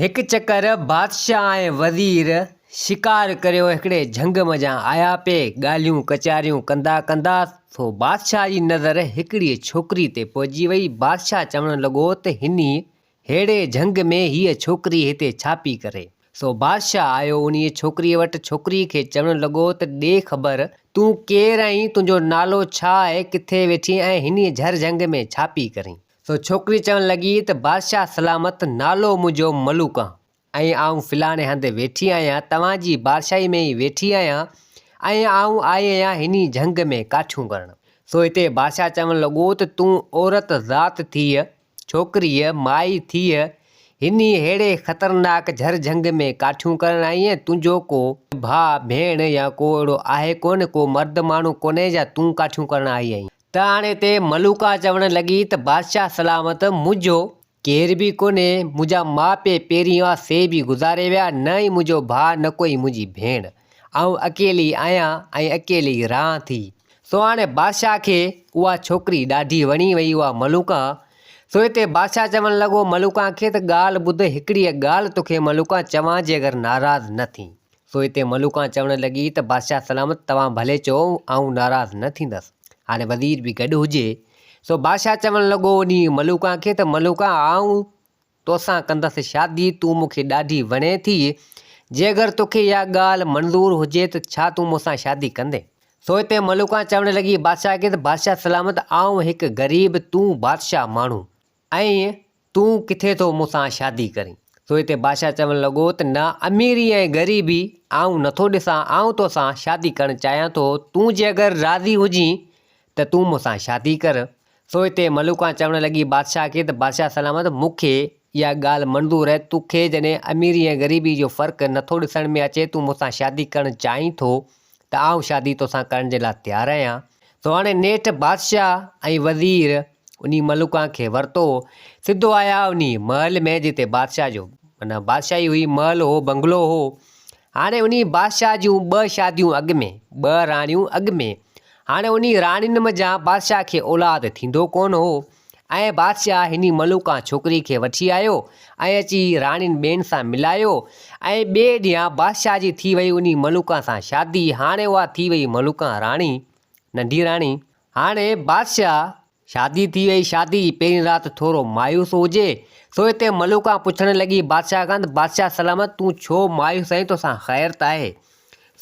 هڪ چڪر بادشاهه ۽ وزير شڪار ڪريو هڪڙي جهنگ منجهان آيا پئي ڳالهيون ڪچاريون ڪندا ڪندا سو بادشاهه جي نظر هڪڙيء ڇوڪري تي پئجي وئي. بادشاهه چوڻ لڳو ته هني ههڙي جهنگ ۾ هيء ڇوڪري هتي ڇا پئي ڪري؟ سو بادشاهه آيو انهيء ڇوڪريء وٽ ڇوڪريء کي چوڻ لڳو ته ڏي خبر تون ڪير آهين تنهنجو نالو ڇا آهي ڪٿي ويٺي ۽ هني جهر جهنگ ۾ ڇا پئي ڪرين؟ سو ڇوڪري چوڻ لڳي ته بادشاهه سلامت نالو منهنجو ملوڪان ۽ آئون فلاڻي هنڌ ويٺي آهيان توهان جي بادشاهي ۾ ئي ويٺي آهيان ۽ آئون آئي آهيان هني جهنگ ۾ ڪاٺيون ڪرڻ. سو هتي بادشاهه چوڻ لڳو ته تون عورت ذات ٿيء، ڇوڪريء، مائي ٿيء، هني ههڙي خطرناڪ جهر جهنگ ۾ ڪاٺيون ڪرڻ آئي آهين، تنهنجو ڪو ڀاء، ڀيڻ يا ڪو اهڙو آهي ڪونه، ڪو مرد ماڻهو ڪونهي جا تون ڪاٺيون ڪرڻ آئي آهين. ته هاڻي تي ملوڪا چوڻ لڳي ته بادشاهه سلامت منهنجو ڪير به ڪونهي، منهنجا ماء پيء پهرين هئا سي به گذاري ويا، نه ئي منهنجو ڀاء نه ڪوئي منهنجي ڀيڻ، آئون اڪيلي آهيان ۽ اڪيلي ئي رهان ٿي. سو هاڻي بادشاهه کي اها ڇوڪري ڏاڍي وڻي وئي اها ملوڪا. سو هتي بادشاهه چوڻ لڳو ملوڪا کي ته ڳالهه ٻڌ هڪڙيء ڳالهه توکي ملوڪا چوان جي اگر ناراض نه ٿين. سو اتي ملوڪان چوڻ لڳي ته بادشاهه سلامت توهان ڀلي چئو آئون ناراض نه ٿيندس. هاڻي وزير به گڏ هجي. سو بادشاهه چوڻ لڳو انهيء ملوڪان کي ته ملوڪان آئون توسان ڪندس شادي تون مون کي ڏاڍي وڻين ٿي. جي اگر توکي اها ڳالهه منظور هجي ته ڇا تون مون سان شادي ڪندين؟ سو اتي ملوڪان چوڻ لڳي بادشاهه کي ته بادشاهه سلامت آئون هڪ غريب تون بادشاهه ماڻهو. ۽ تون ڪٿي ٿو مون سان شادي ڪرين؟ سو هتي بادشاهه چوڻ لڳو ته نه اميري ۽ غريبي آئون نٿو ڏسان، آئون توسان شادي ڪرڻ چاهيان ٿو، تون جي اگر راضي هجين ته تون مون سان شادي ڪر. سو هتي ملوڪان چوڻ لڳي بادشاهه کي ته بادشاهه سلامت مون کي اها ڳالهه منظور آهي، توکي جڏهن اميري ۽ غريبي جو فرق نٿو ڏسڻ ۾ اچي، تون مون سان شادي ڪرڻ چاهين ٿو ته آئون شادي توسان ڪرڻ جي لاء تيار آهيان. سو هاڻي نيٺ بادشاهه ۽ وزير انهي ملوڪان کي ورتو، سڌو آيا انهي محل ۾ جتي بادشاهه جو معنيٰ بادشاهي هئي، محل هو، بنگلو هو. هاڻي انهي بادشاهه جون ٻه شاديون اڳ ۾، ٻه راڻيون اڳ ۾. هاڻي انهي راڻين منجهان بادشاهه کي اولاد ٿيندو ڪونه هو ۽ بادشاهه هني ملوڪان ڇوڪري کي وٺي آيو ۽ اچي راڻين ٻين سان ملايو ۽ ٻئي ڏينهن بادشاهه جي ٿي وئي انهي ملوڪان سان شادي. هاڻي اها ٿي وئي ملوڪان راڻي، ننڍي راڻي. هاڻي بادشاهه شادي ٿي وئي، شادي جي پهرين رات ٿورو مايوس هجي، سو هتي ملوڪان پڇڻ لڳي بادشاهه کان ته بادشاهه سلامت تون ڇو مايوس آهين توسان خير ته آهي؟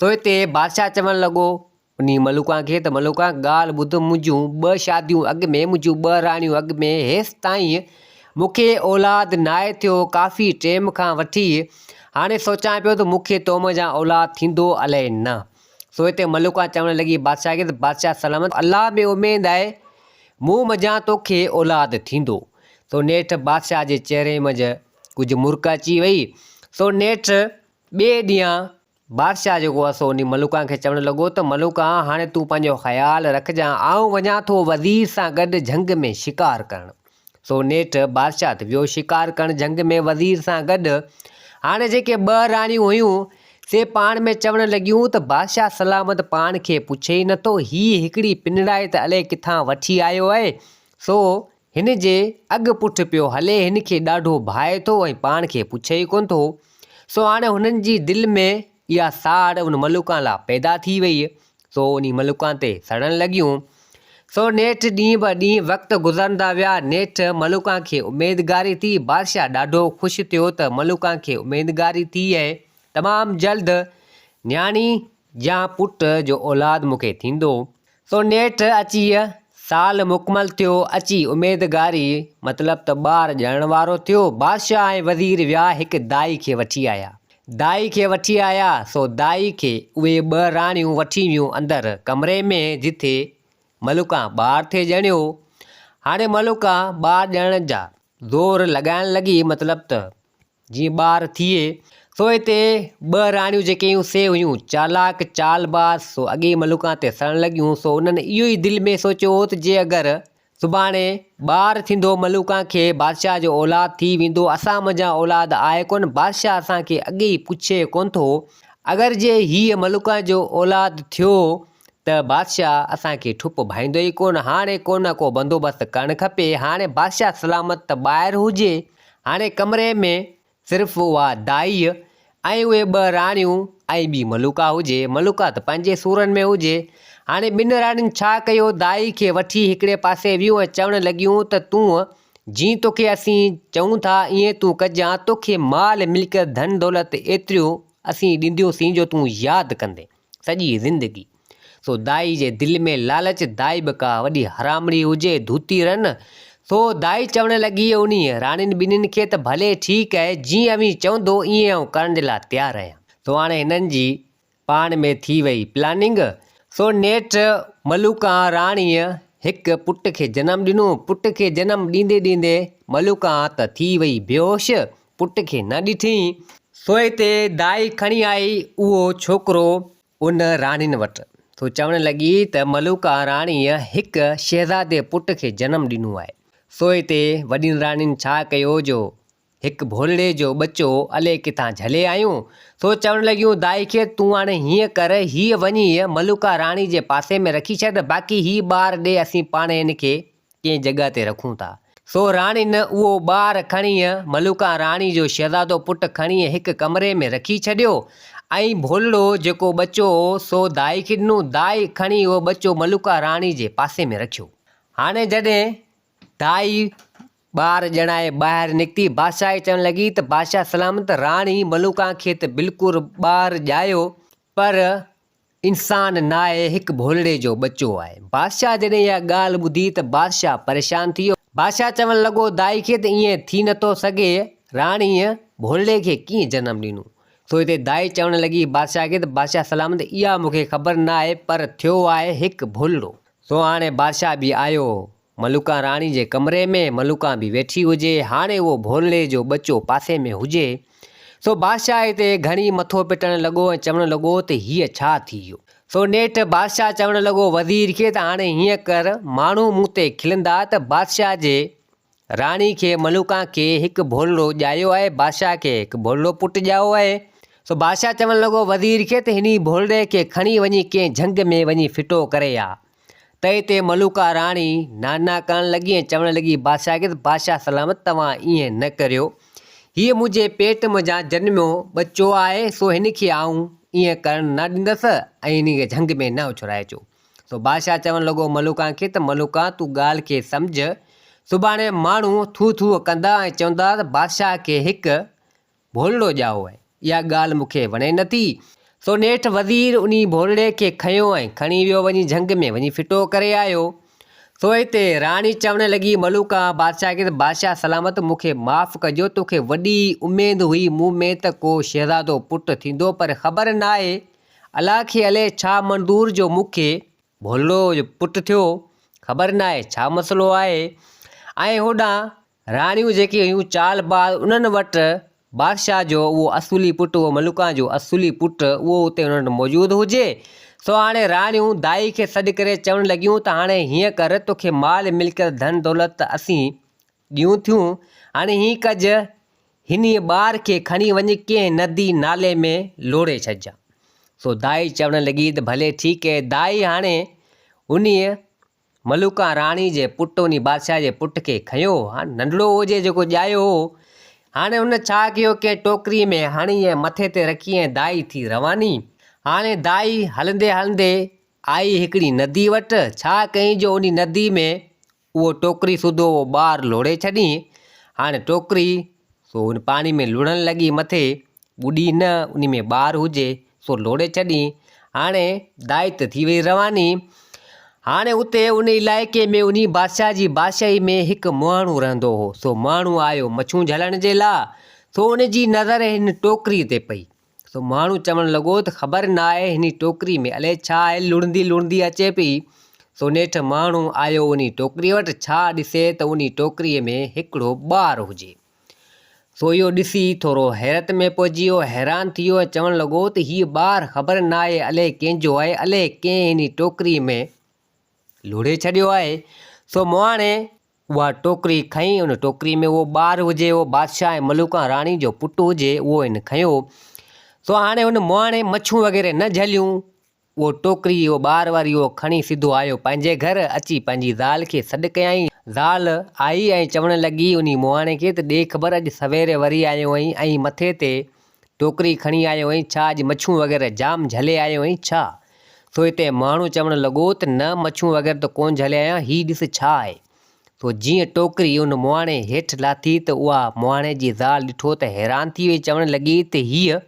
سو هتي بادشاهه چوڻ لڳو انهي ملوڪان کي ته ملوڪان ڳالهه ٻڌ منهنجون ٻه شاديون اڳ ۾ منهنجون ٻه راڻيون اڳ ۾ هيستائين مون کي اولاد ناهي ٿيو ڪافي ٽيم کان وٺي هاڻي سوچان پيو ته مون کي تو منجهان اولاد ٿيندو الائي نه. سو هتي ملوڪان چوڻ لڳي بادشاهه کي ته بادشاهه سلامت الله ۾ اميد آهي مون منجهان توکي اولاد ٿيندو. سو نيٺ بادشاهه جي چهري منجهه ڪجهه مرڪ اچي وئي. سو نيٺ ٻئي ڏينهن بادشاهه جيڪو آهي سو انهي ملوڪان کي چوڻ لڳو ته ملوڪان هاڻي تون پنهنجو خيال رکجان آئون وڃان ٿو وزير سان گڏ جهنگ ۾ شڪار ڪرڻ. سو نيٺ بادشاهه ته ويو شڪار ڪرڻ جهنگ ۾ وزير سان گڏ. هاڻي جيڪي ٻه راڻيون هيون، سي پاڻ ۾ چوڻ لڳيون ته بادشاهه سلامت پاڻ کي پڇي ئي نٿو، هيء هڪڙي پنڙائي ته الائي ڪٿان وٺي آيو آهي، سو هن جي اڳ پٺ پيو هلي، هن کي ڏاڍو ڀائي ٿو ۽ پاڻ کي پڇي ئي ڪونه ٿو. سو هاڻي هنن جي دل ۾ اها ساڙ ان ملوڪان لا پيدا ٿي ويئي، سو انهي ملوڪان تي سڙڻ لڳيون. سو نيٺ ڏينهن به ڏينهن وقت گذرندا ويا، نيٺ ملوڪان کي اميدگاري ٿي. بادشاهه ڏاڍو خوش ٿيو ته ملوڪان کي اميدگاري ٿي ۽ تمام جلد نياڻي يا پٽ جو اولاد مون کي ٿيندو. سو نيٺ اچي سال مڪمل ٿيو، اچي اميدگاري مطلب ته ٻار ڄڻڻ وارو ٿيو. بادشاهه ۽ وزير ويا هڪ دائي کي وٺي آيا. دائي کي وٺي آيا، سو دائي کي اهي ٻه راڻيون وٺي ويون اندر ڪمري ۾ جٿي ملوڪان ٻار ٿي ڄڻيو. هاڻي ملوڪان ٻار ڄڻڻ جا زور لڳائڻ لڳي مطلب ته جيئن ٻار ٿئي، سو هتي ٻه راڻيون جيڪي هيون سي هيون چالاڪ چالباز، سو اڳي ئي ملوڪان تي سڙڻ لڳيون، سو انهن اهو ئي دل ۾ سوچيو هو ته جي اگر سڀاڻي ٻار ٿيندو ملوڪان کي بادشاهه جو اولاد ٿي ويندو، اسان منجهان اولاد آهي ڪونه، بادشاهه اسان کي اڳي ئي پڇي ڪونه ٿو، اگر جي هيء ملوڪان جو اولاد ٿيو ته بادشاهه اسان کي ٺپ ڀائيندو ئي ڪونه، هاڻي ڪونه ڪو بندوبست ڪرڻ کپي، هاڻي بادشاهه سلامت ته ٻاهر هجي، هاڻي ڪمري ۾ صرف اها دائي ۽ اهي ٻه راڻيون ۽ ٻي ملوڪا هجي. ملوڪا ته پنهنجي سورن ۾ هجي. هاڻي ٻن راڻين ڇا ڪيو، دائي کي وٺي هڪڙي پاسي ويون ۽ چوڻ لڳيون ته تون جيئن توکي اسين چئون ٿا ائين تون ڪجان، توکي مال ملڪيت ڌن دولت ايتريون اسين ڏينديونسين جو تون ياد ڪندين سڄي زندگي. سو دائي جي دل ۾ لالچ، دائي به ڪا وڏي حرامڙي هجي، ڌوتي رن. سو دائي چوڻ لڳي انهيء راڻين ٻنهين کي ته ڀلي ٺيڪ آهي، جيئن اوهين چوندو ائين آئون ڪرڻ جي لاء تيار آهيان. سو هاڻي هنن جي پاڻ ۾ ٿي وئي پلاننگ. سو نيٺ ملوڪان راڻيء هڪ پٽ کي جنم ڏنو. پٽ کي جنم ڏيندي ڏيندي ملوڪان ته ٿي وئي بيهوش، پٽ کي نه ڏٺئين. سو هتي دائي کڻي آئي اهو ڇوڪرو ان راڻين وٽ. سو چوڻ لڳي ته ملوڪا راڻيء هڪ شهزادي پٽ کي جنم ڏنو آهي. سو هتي وڏين راڻين ڇا ڪيو جو هڪ ڀولڙي جو ٻچو الئي ڪٿان جهلي آيون. سو چوڻ لڳيون دائي کي تون هاڻي هيئن ڪر هيء وڃي ملوڪا راڻي جي پاسي ۾ رکي ڇڏ باقي هي ٻار ڏي اسين پاڻ هن کي ڪنهن جڳهه تي رکون ٿا. سو راڻين اهو ٻار کڻي ملوڪان راڻي جو شهزادو پٽ کڻي هڪ ڪمري ۾ رکي ڇڏيو ۽ ڀولڙو جيڪو ٻچو هو سو دائي کي ڏنو. دائي کڻي اهو ٻچو ملوڪان راڻي جي پاسي ۾ رکيو. هاڻي جڏهن دائي ٻار ڄڻائي ٻاهر نڪتي، بادشاهه کي چوڻ لڳي ته بادشاهه سلامت راڻي ملوڪان کي ته بلڪل ٻار ڄايو پر انسان ناهي هڪ ڀولڙي جو ٻچو آهي. بادشاهه جڏهن اها ڳالهه ٻڌي ته بادشاهه پريشان ٿي ويو. بادشاهه چوڻ لڳو دائي کي ته ائين ٿي نٿو سگهي راڻيء ڀولڙي کي ڪيئن جنم ڏنو. سو هتي دائي چوڻ لڳي بادشاهه کي ته بادشاهه سلامت اها مون کي خبر ناهي پر ٿيو آهي هڪ ڀولڙو. سو هاڻي بادشاهه به آيو ملوڪان راڻي جي ڪمري ۾ ملوڪان به ويٺي هجي، هاڻي اهو ڀولڙي جو ٻچو پاسي ۾ هجي. سو بادشاهه هتي گهڻي مٿو پٽڻ لڳو ۽ چوڻ لڳو ته هيء ڇا ٿي ويو؟ سو نيٺ بادشاهه چوڻ لڳو وزير کي ته هاڻي هيئن ڪر، ماڻهو مون تي کلندا ته بادشاهه جي راڻي کي ملوڪان کي هڪ ڀولڙو ڄايو آهي، بادشاهه کي هڪ ڀولڙو پٽ ڄائو آهي. سو بادشاهه چوڻ لڳو وزير کي ته هني ڀولڙي کي کڻي وڃي ڪنهن جهنگ ۾ وڃي ڦٽو ڪري آ. تنهن تي ملوڪا راڻي نانا ڪرڻ لڳي ۽ چوڻ لڳي بادشاهه کي ته بادشاهه سلامت توهان ائين نه ڪريو. هيء منهنجي پيٽ منجهان جنميو ٻچو آهي، سو هن کي آئون ائين ڪرڻ نه ڏيندس ۽ هن کي جهنگ ۾ نه اڇلائي اچو. سو بادشاهه چوڻ لڳو ملوڪا کي ته ملوڪا تون ڳالهه کي سمجهه، سڀاڻي ماڻهو ٿو ٿو ڪندا ۽ چوندا ته بادشاهه کي هڪ ڀولڙو ڄائو آهي. اها ڳالهه مون کي وڻي نه ٿي. سو نيٺ وزير انهي ڀولڙي کي کنيو ۽ کڻي ويو وڃي جهنگ ۾ وڃي ڦٽو ڪري آيو. سو هتي راڻي چوڻ لڳي ملوڪان بادشاهه کي ته بادشاهه سلامت مون کي معاف ڪجو توکي وڏي اميد هئي مون ۾ ته ڪو شهزادو پٽ ٿيندو پر خبر ناهي الله کي الئي ڇا منظور جو مون کي ڀولڙو جو پٽ ٿيو خبر ناهي ڇا مسئلو آهي ۽ هوڏانهن راڻيون جيڪي هيون چال باز انهن وٽ بادشاهه جو اهو اصولي پٽ اهو ملوڪان جو اصولي پٽ اهو اتي انهن وٽ موجود هجي. سو هاڻي راڻيون دائي کي سڏ ڪري چوڻ لڳيون ته هاڻي هيئن ڪر توکي مال ملڪيت ڌن دولت ته اسين ڏيون ٿيون هاڻي هيئن ڪج هنيء ٻار کي کڻي وڃ ڪنهن ندي نالي ۾ لوڙهي ڇڏجان. سو دائي چوڻ لڳي ته ڀلي ٺيڪ اهي دائي هاڻي انهيء ملوڪان راڻي جي پٽ انهي بادشاهه جي پٽ کي کنيو. هاڻ ننڍڙو هجي جيڪو ڄايو هو. هاڻي هن ڇا ڪيو ڪنهن ٽوڪري ۾ هڻي ۽ مٿي تي رکي ۽ دائي ٿي رواني. هاڻي دائي هلندي هلندي آئي هڪڙي ندي وٽ. ڇا ڪيائين جو انهي ندي ۾ اهو ٽوڪري سوڌو اهو ٻار لوڙهي ڇڏيائين. هاڻي ٽوڪري سو ان پاڻي ۾ لڙهڻ لڳي مٿي ٻڏي نه انهي ۾ ٻار هجي سو لوڙهي ڇڏيائين. هاڻي دائي ته ٿي وئي رواني. هاڻي اتي ان علائقي ۾ انهي بادشاهه جي بادشاهي ۾ هڪ مهاڻو رهندو هو. سو مهاڻو آيو مڇون جهلڻ جي لا. سو ان جي نظر هن ٽوڪري تي پئي. سو مهاڻو چوڻ لڳو ته خبر ناهي هني ٽوڪري ۾ الائي ڇا آهي لڙهندي لڙهندي اچي پئي. سو نيٺ مهاڻو آيو انهي ٽوڪري وٽ ڇا ڏسي ته انهي ٽوڪري ۾ هڪڙو ٻار هجي. سو اهو ڏسي ٿورو حيرت ۾ پئجي ويو، حيران ٿي ويو ۽ چوڻ لڳو ته هيء ٻار خبر ناهي الائي ڪنهن جو آهي، الائي ڪنهن هن ٽوڪري ۾ لوڙهي ڇڏيو آهي. سو مهاڻي اها ٽوڪري کنئي، ان ٽوڪري ۾ اهو ٻار هجي، اهو بادشاهه ۽ ملوڪان راڻي جو پٽ هجي، اهو هن کنيو. سو هاڻي هن مهاڻي مڇون وغيره نه جهليون، اهو ٽوڪري اهو ٻار واري اهو کڻي سڌو آيو پنهنجي گهر، اچي پنهنجي زال کي سڏ ڪيائين. زال آئي ۽ چوڻ لڳي انهي مهاڻي کي ته ڏي خبر اڄ سويري وري آيو آهين ۽ مٿي تي ٽوڪري کڻي آيو آهين ڇا اڄ مڇيون وغيره جام جهلي آيو آهين ڇا؟ سو هتي مهاڻو چوڻ لڳو ته نه مڇيون وغيره ته ڪونه جهلي آيو آهيان هي ڏس ڇا آهي؟ سو جيئن ٽوڪري ان مهاڻي هيٺ لاٿي ته اها مهاڻي جي زال ڏٺو ته حيران ٿي وئي چوڻ لڳي ته هيء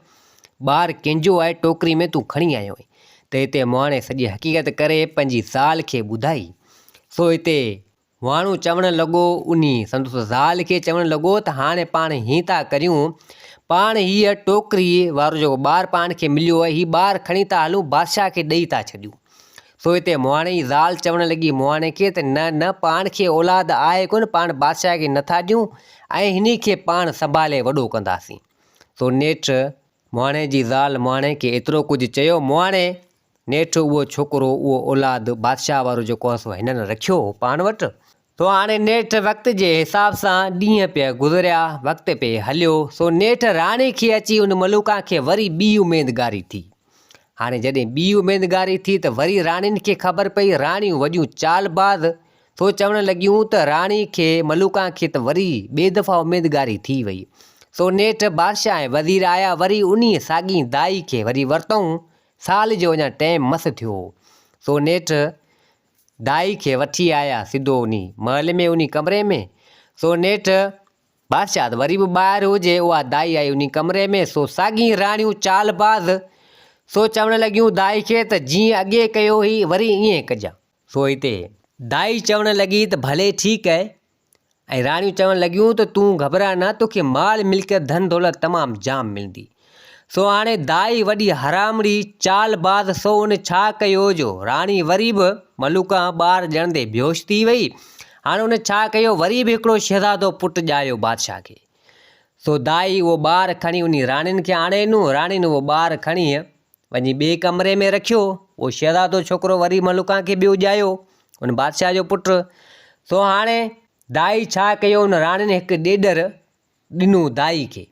ٻار ڪنهن جو آهي ٽوڪري ۾ تون کڻي آيو آهين؟ ته هتي مهاڻي سڄي حقيقت ڪري پنهنجي زال کي ٻڌائي. سو هتي واڻو چوڻ لڳو، انهي سندس زال کي چوڻ لڳو ته هاڻي پاڻ هيئن ٿا ڪريون، پاڻ هيء ٽوڪري وارو جيڪو ٻار پاڻ کي مليو آهي، هي ٻار کڻي ٿا هلون، بادشاهه کي ڏئي ٿا ڇڏيون. سو هتي مهاڻي جي زال چوڻ لڳي مهاڻي کي ته نه نه پاڻ کي اولاد آهي ڪونه، پاڻ بادشاهه کي نٿا ڏيون ۽ هني کي پاڻ سنڀالي وڏو ڪنداسين. سو نيٺ مهاڻي جي زال مهاڻي کي ايترو ڪجهه چيو، مهاڻي! نيٺ اهو ڇوڪرو، اهو اولاد بادشاهه وارو جيڪو هو سو هنن رکيو هو پاڻ وٽ. سو هاڻي نيٺ وقت جي حساب سان ڏينهن پئي گذريا، وقت پئي هليو، سو نيٺ راڻي کي اچي ان ملوڪان کي وري ٻي اميدگاري ٿي. هاڻي جڏهن ٻي اميدگاري ٿي ته وري راڻين کي خبر پئي، راڻيون وڏيون چالباز، سو چوڻ لڳيون ته راڻي کي ملوڪان کي ته وري ٻي دفعا اميدگاري ٿي وئي. سو نيٺ بادشاهه ۽ وزير آيا وري انهيء ساڳي دائي کي وري ورتائون. سال جو اڃا ٽيم مس ٿيو هو. سو نيٺ دائي کي وٺي آيا سڌو انهي محل ۾ انهي ڪمري ۾. سو نيٺ بادشاهه ته وري به ٻاهر هجي، اها دائي آئي انهي ڪمري ۾، سو ساڳي راڻيون چالباز سو چوڻ لڳيون دائي کي ته جيئن اڳي ڪيو هئي وري ائين ڪجان. سو هتي دائي چوڻ لڳي ته ڀلي ٺيڪ آهي ۽ راڻيون چوڻ لڳيون ته تون گهٻراء نه توکي مال ملڪيت ڌن دولت تمام جام ملندي. سو هاڻي دائي وڏي حرامڙي چال باز سو ان ڇا ڪيو جو راڻي وري به ملوڪان ٻار ڄڻندي بيهوش ٿي وئي. هاڻي ان ڇا ڪيو وري به هڪڙو شهزادو پٽ ڄايو بادشاهه کي. سو دائي اهو ٻار کڻي انهي راڻين کي آڻي ڏنو. راڻين اهو ٻار کڻي وڃي ٻئي ڪمري ۾ رکيو. اهو شهزادو ڇوڪرو وري ملوڪان کي ٻيو ڄايو، ان بادشاهه جو پٽ. سو هاڻي دائي ڇا ڪيو، ان راڻين هڪ ڏيڏر ڏنو دائي کي.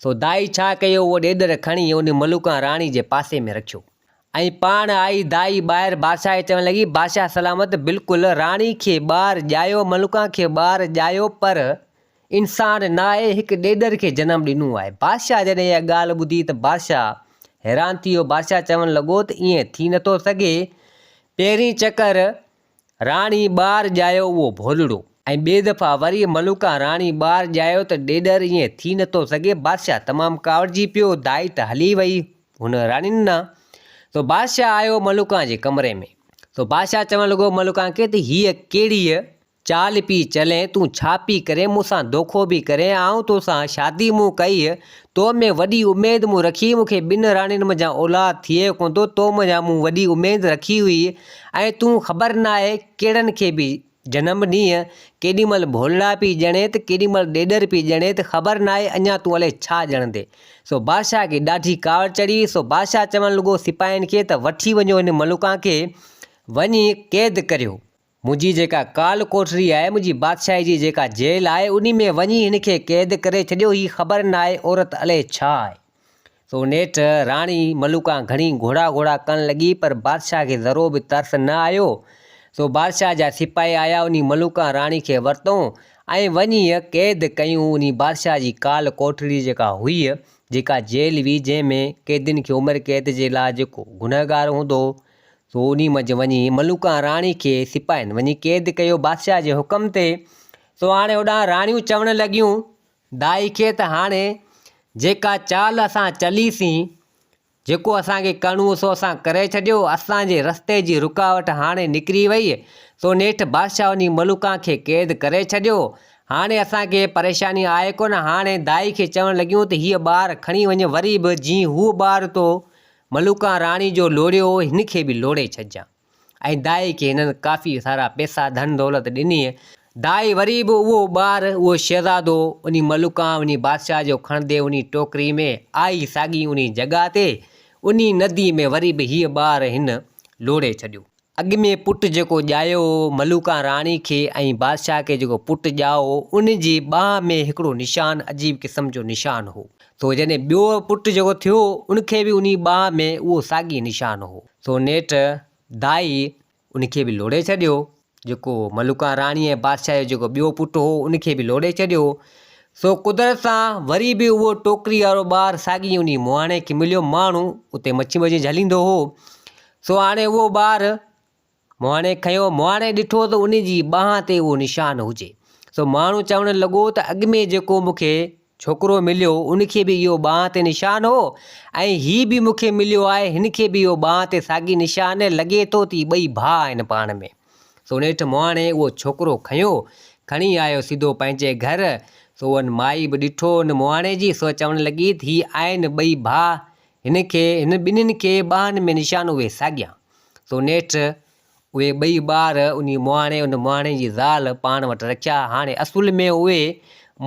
سو دائي ڇا ڪيو، اهو ڏيڏر کڻي ان ملوڪان راڻي جي پاسي ۾ رکيو. ۽ پاڻ آئي دائي ٻاهر بادشاهه کي چوڻ لڳي، بادشاهه سلامت، بلڪل راڻي کي ٻار ڄايو، ملوڪان کي ٻار ڄايو، پر انسان ناهي هڪ ڏيڏر کي جنم ڏنو آهي. بادشاهه جڏهن اها ڳالهه ٻڌي ته بادشاهه حيران ٿي ويو. بادشاهه چوڻ لڳو ته ائين ٿي نٿو سگهي. پهرين چڪر راڻي ٻار ڄايو اهو ڀولڙو ۽ ٻئي دفعا وري ملوڪان راڻي ٻار ڄايو ته ڏيڏر ائين ٿي نٿو سگهي. بادشاهه تمام ڪاوڙجي پيو. دائي ته هلي وئي هن راڻين ڏانهن. سو بادشاهه آيو ملوڪان جي ڪمري ۾. سو بادشاهه چوڻ لڳو ملوڪان کي ته هيء ڪهڙيء چال پي چلين، تون ڇا پي ڪرين، مون سان دوکو پي ڪرين، آئون تو سان شادي مون ڪئي، تو ۾ وڏي اميد مون رکي، مون کي ٻن راڻين منجهان اولاد ٿئي ڪونه ٿو، تو منجهان مون وڏي اميد رکي هئي ۽ تون خبر ناهي ڪهڙن کي به جنم ڏينء، ڪيڏي مهل ڀولڙا پي ڄڻين ته ڪيڏي مهل ڏيڏر پي ڄڻين ته خبر ناهي اڃا تون الائي ڇا ڄڻندين. سو بادشاهه کي ڏاڍي ڪاوڙ چڙهي، سو بادشاهه چوڻ لڳو سپاهين کي ته وٺي وڃو هن ملوڪان کي، وڃي قيد ڪريو. منهنجي جيڪا ڪال ڪوٺڙي آهي، منهنجي بادشاهي جي جيڪا جيل آهي، انهي ۾ وڃي هن کي قيد ڪري ڇڏيو، هي خبر ناهي عورت الائي ڇا آهي. سو نيٺ راڻي ملوڪان گهڻي گهوڙا گهوڙا ڪرڻ لڳي، پر بادشاهه کي ذرو به ترس نه آيو. سو بادشاهه جا سپاهي آيا، انهي ملوڪان راڻي کي ورتئون ۽ وڃي قيد ڪيون. انهي بادشاهه جي ڪال ڪوٺڙي جيڪا هئي، جيڪا جيل هئي، جنهن ۾ قيدين کي عمر قيد جي لاء جيڪو گنهگار هوندو هو، سو انهي منجهه وڃي ملوڪان راڻي کي سپاهين وڃي قيد ڪيو بادشاهه جي حڪم تي. سو هاڻي هوڏانهن راڻيون چوڻ لڳيون دائي کي ته هاڻي جيڪا چال اسان چليسين، جيڪو اسان کي ڪرڻو هو سو اسان ڪري ڇڏيو، اسان جي رستي جي رڪاوٽ هاڻي نڪري وئي. سو نيٺ بادشاهه انهي ملوڪان کي قيد ڪري ڇڏيو. هاڻي اسان کي پريشاني آهي ڪونه. هاڻي دائي کي چوڻ لڳيون ته هيء ٻار کڻي وڃ وري به جيئن هو ٻار تو ملوڪان راڻي جو لوڙيو هو، هن کي به لوڙي ڇڏجان. ۽ دائي کي هنن ڪافي سارا پئسا ڌن دولت ڏني. دائي وري به اهو ٻار، اهو شهزادو، انهي ملوڪان، انهي بادشاهه جو کڻندي انهي ٽوڪري ۾ آئي ساڳي انهي جڳهه تي، انهي ندي ۾ وري به هيء ٻار هن لوڙهي ڇڏيو. اڳ ۾ پٽ جيڪو ڄايو هو، ملوڪان راڻي کي ۽ بادشاهه کي جيڪو پٽ ڄائو هو، ان جي ٻانهن ۾ هڪڙو نشان، عجيب قسم جو نشان هو. سو جڏهن ٻيو پٽ جيڪو ٿيو، ان کي به انهي ٻانهن ۾ اهو ساڳي نشان هو. سو نيٺ دائي ان کي به لوڙهي ڇڏيو. جيڪو ملوڪان راڻي ۽ بادشاهه جو جيڪو ٻيو پٽ هو ان کي به لوڙهي ڇڏيو. سو قدرت سان وري به اهو ٽوڪري وارو ٻار ساڳي انهي مهاڻي کي مليو. ماڻهو اتي مڇيون وڇيون جهليندو هو. سو هاڻي اهو ٻار مهاڻي کنيو. مهاڻي ڏٺو ته ان جي ٻانهن تي اهو نشان هجي. سو ماڻهو چوڻ لڳو ته اڳ ۾ جيڪو مون کي ڇوڪرو مليو ان کي به اهو ٻانهن تي نشان هو ۽ هي به مون کي مليو آهي هن کي به اهو ٻانهن تي ساڳي نشان آهي لڳي ٿو ته هي ٻئي ڀاء آهن پاڻ ۾. سو نيٺ مهاڻي اهو ڇوڪرو کنيو کڻي آيو سڌو پنهنجي گهر. سو ان مائي به ڏٺو ان مهاڻي جي سو چوڻ لڳي ته هي آهن ٻئي ڀاء هن کي هن ٻنهين کي ٻانهن ۾ نشان اهي ساڳيا. سو نيٺ اهي ٻئي ٻار انهي مهاڻي ان مهاڻي جي زال پاڻ وٽ رکيا. هاڻي اصل ۾ اهي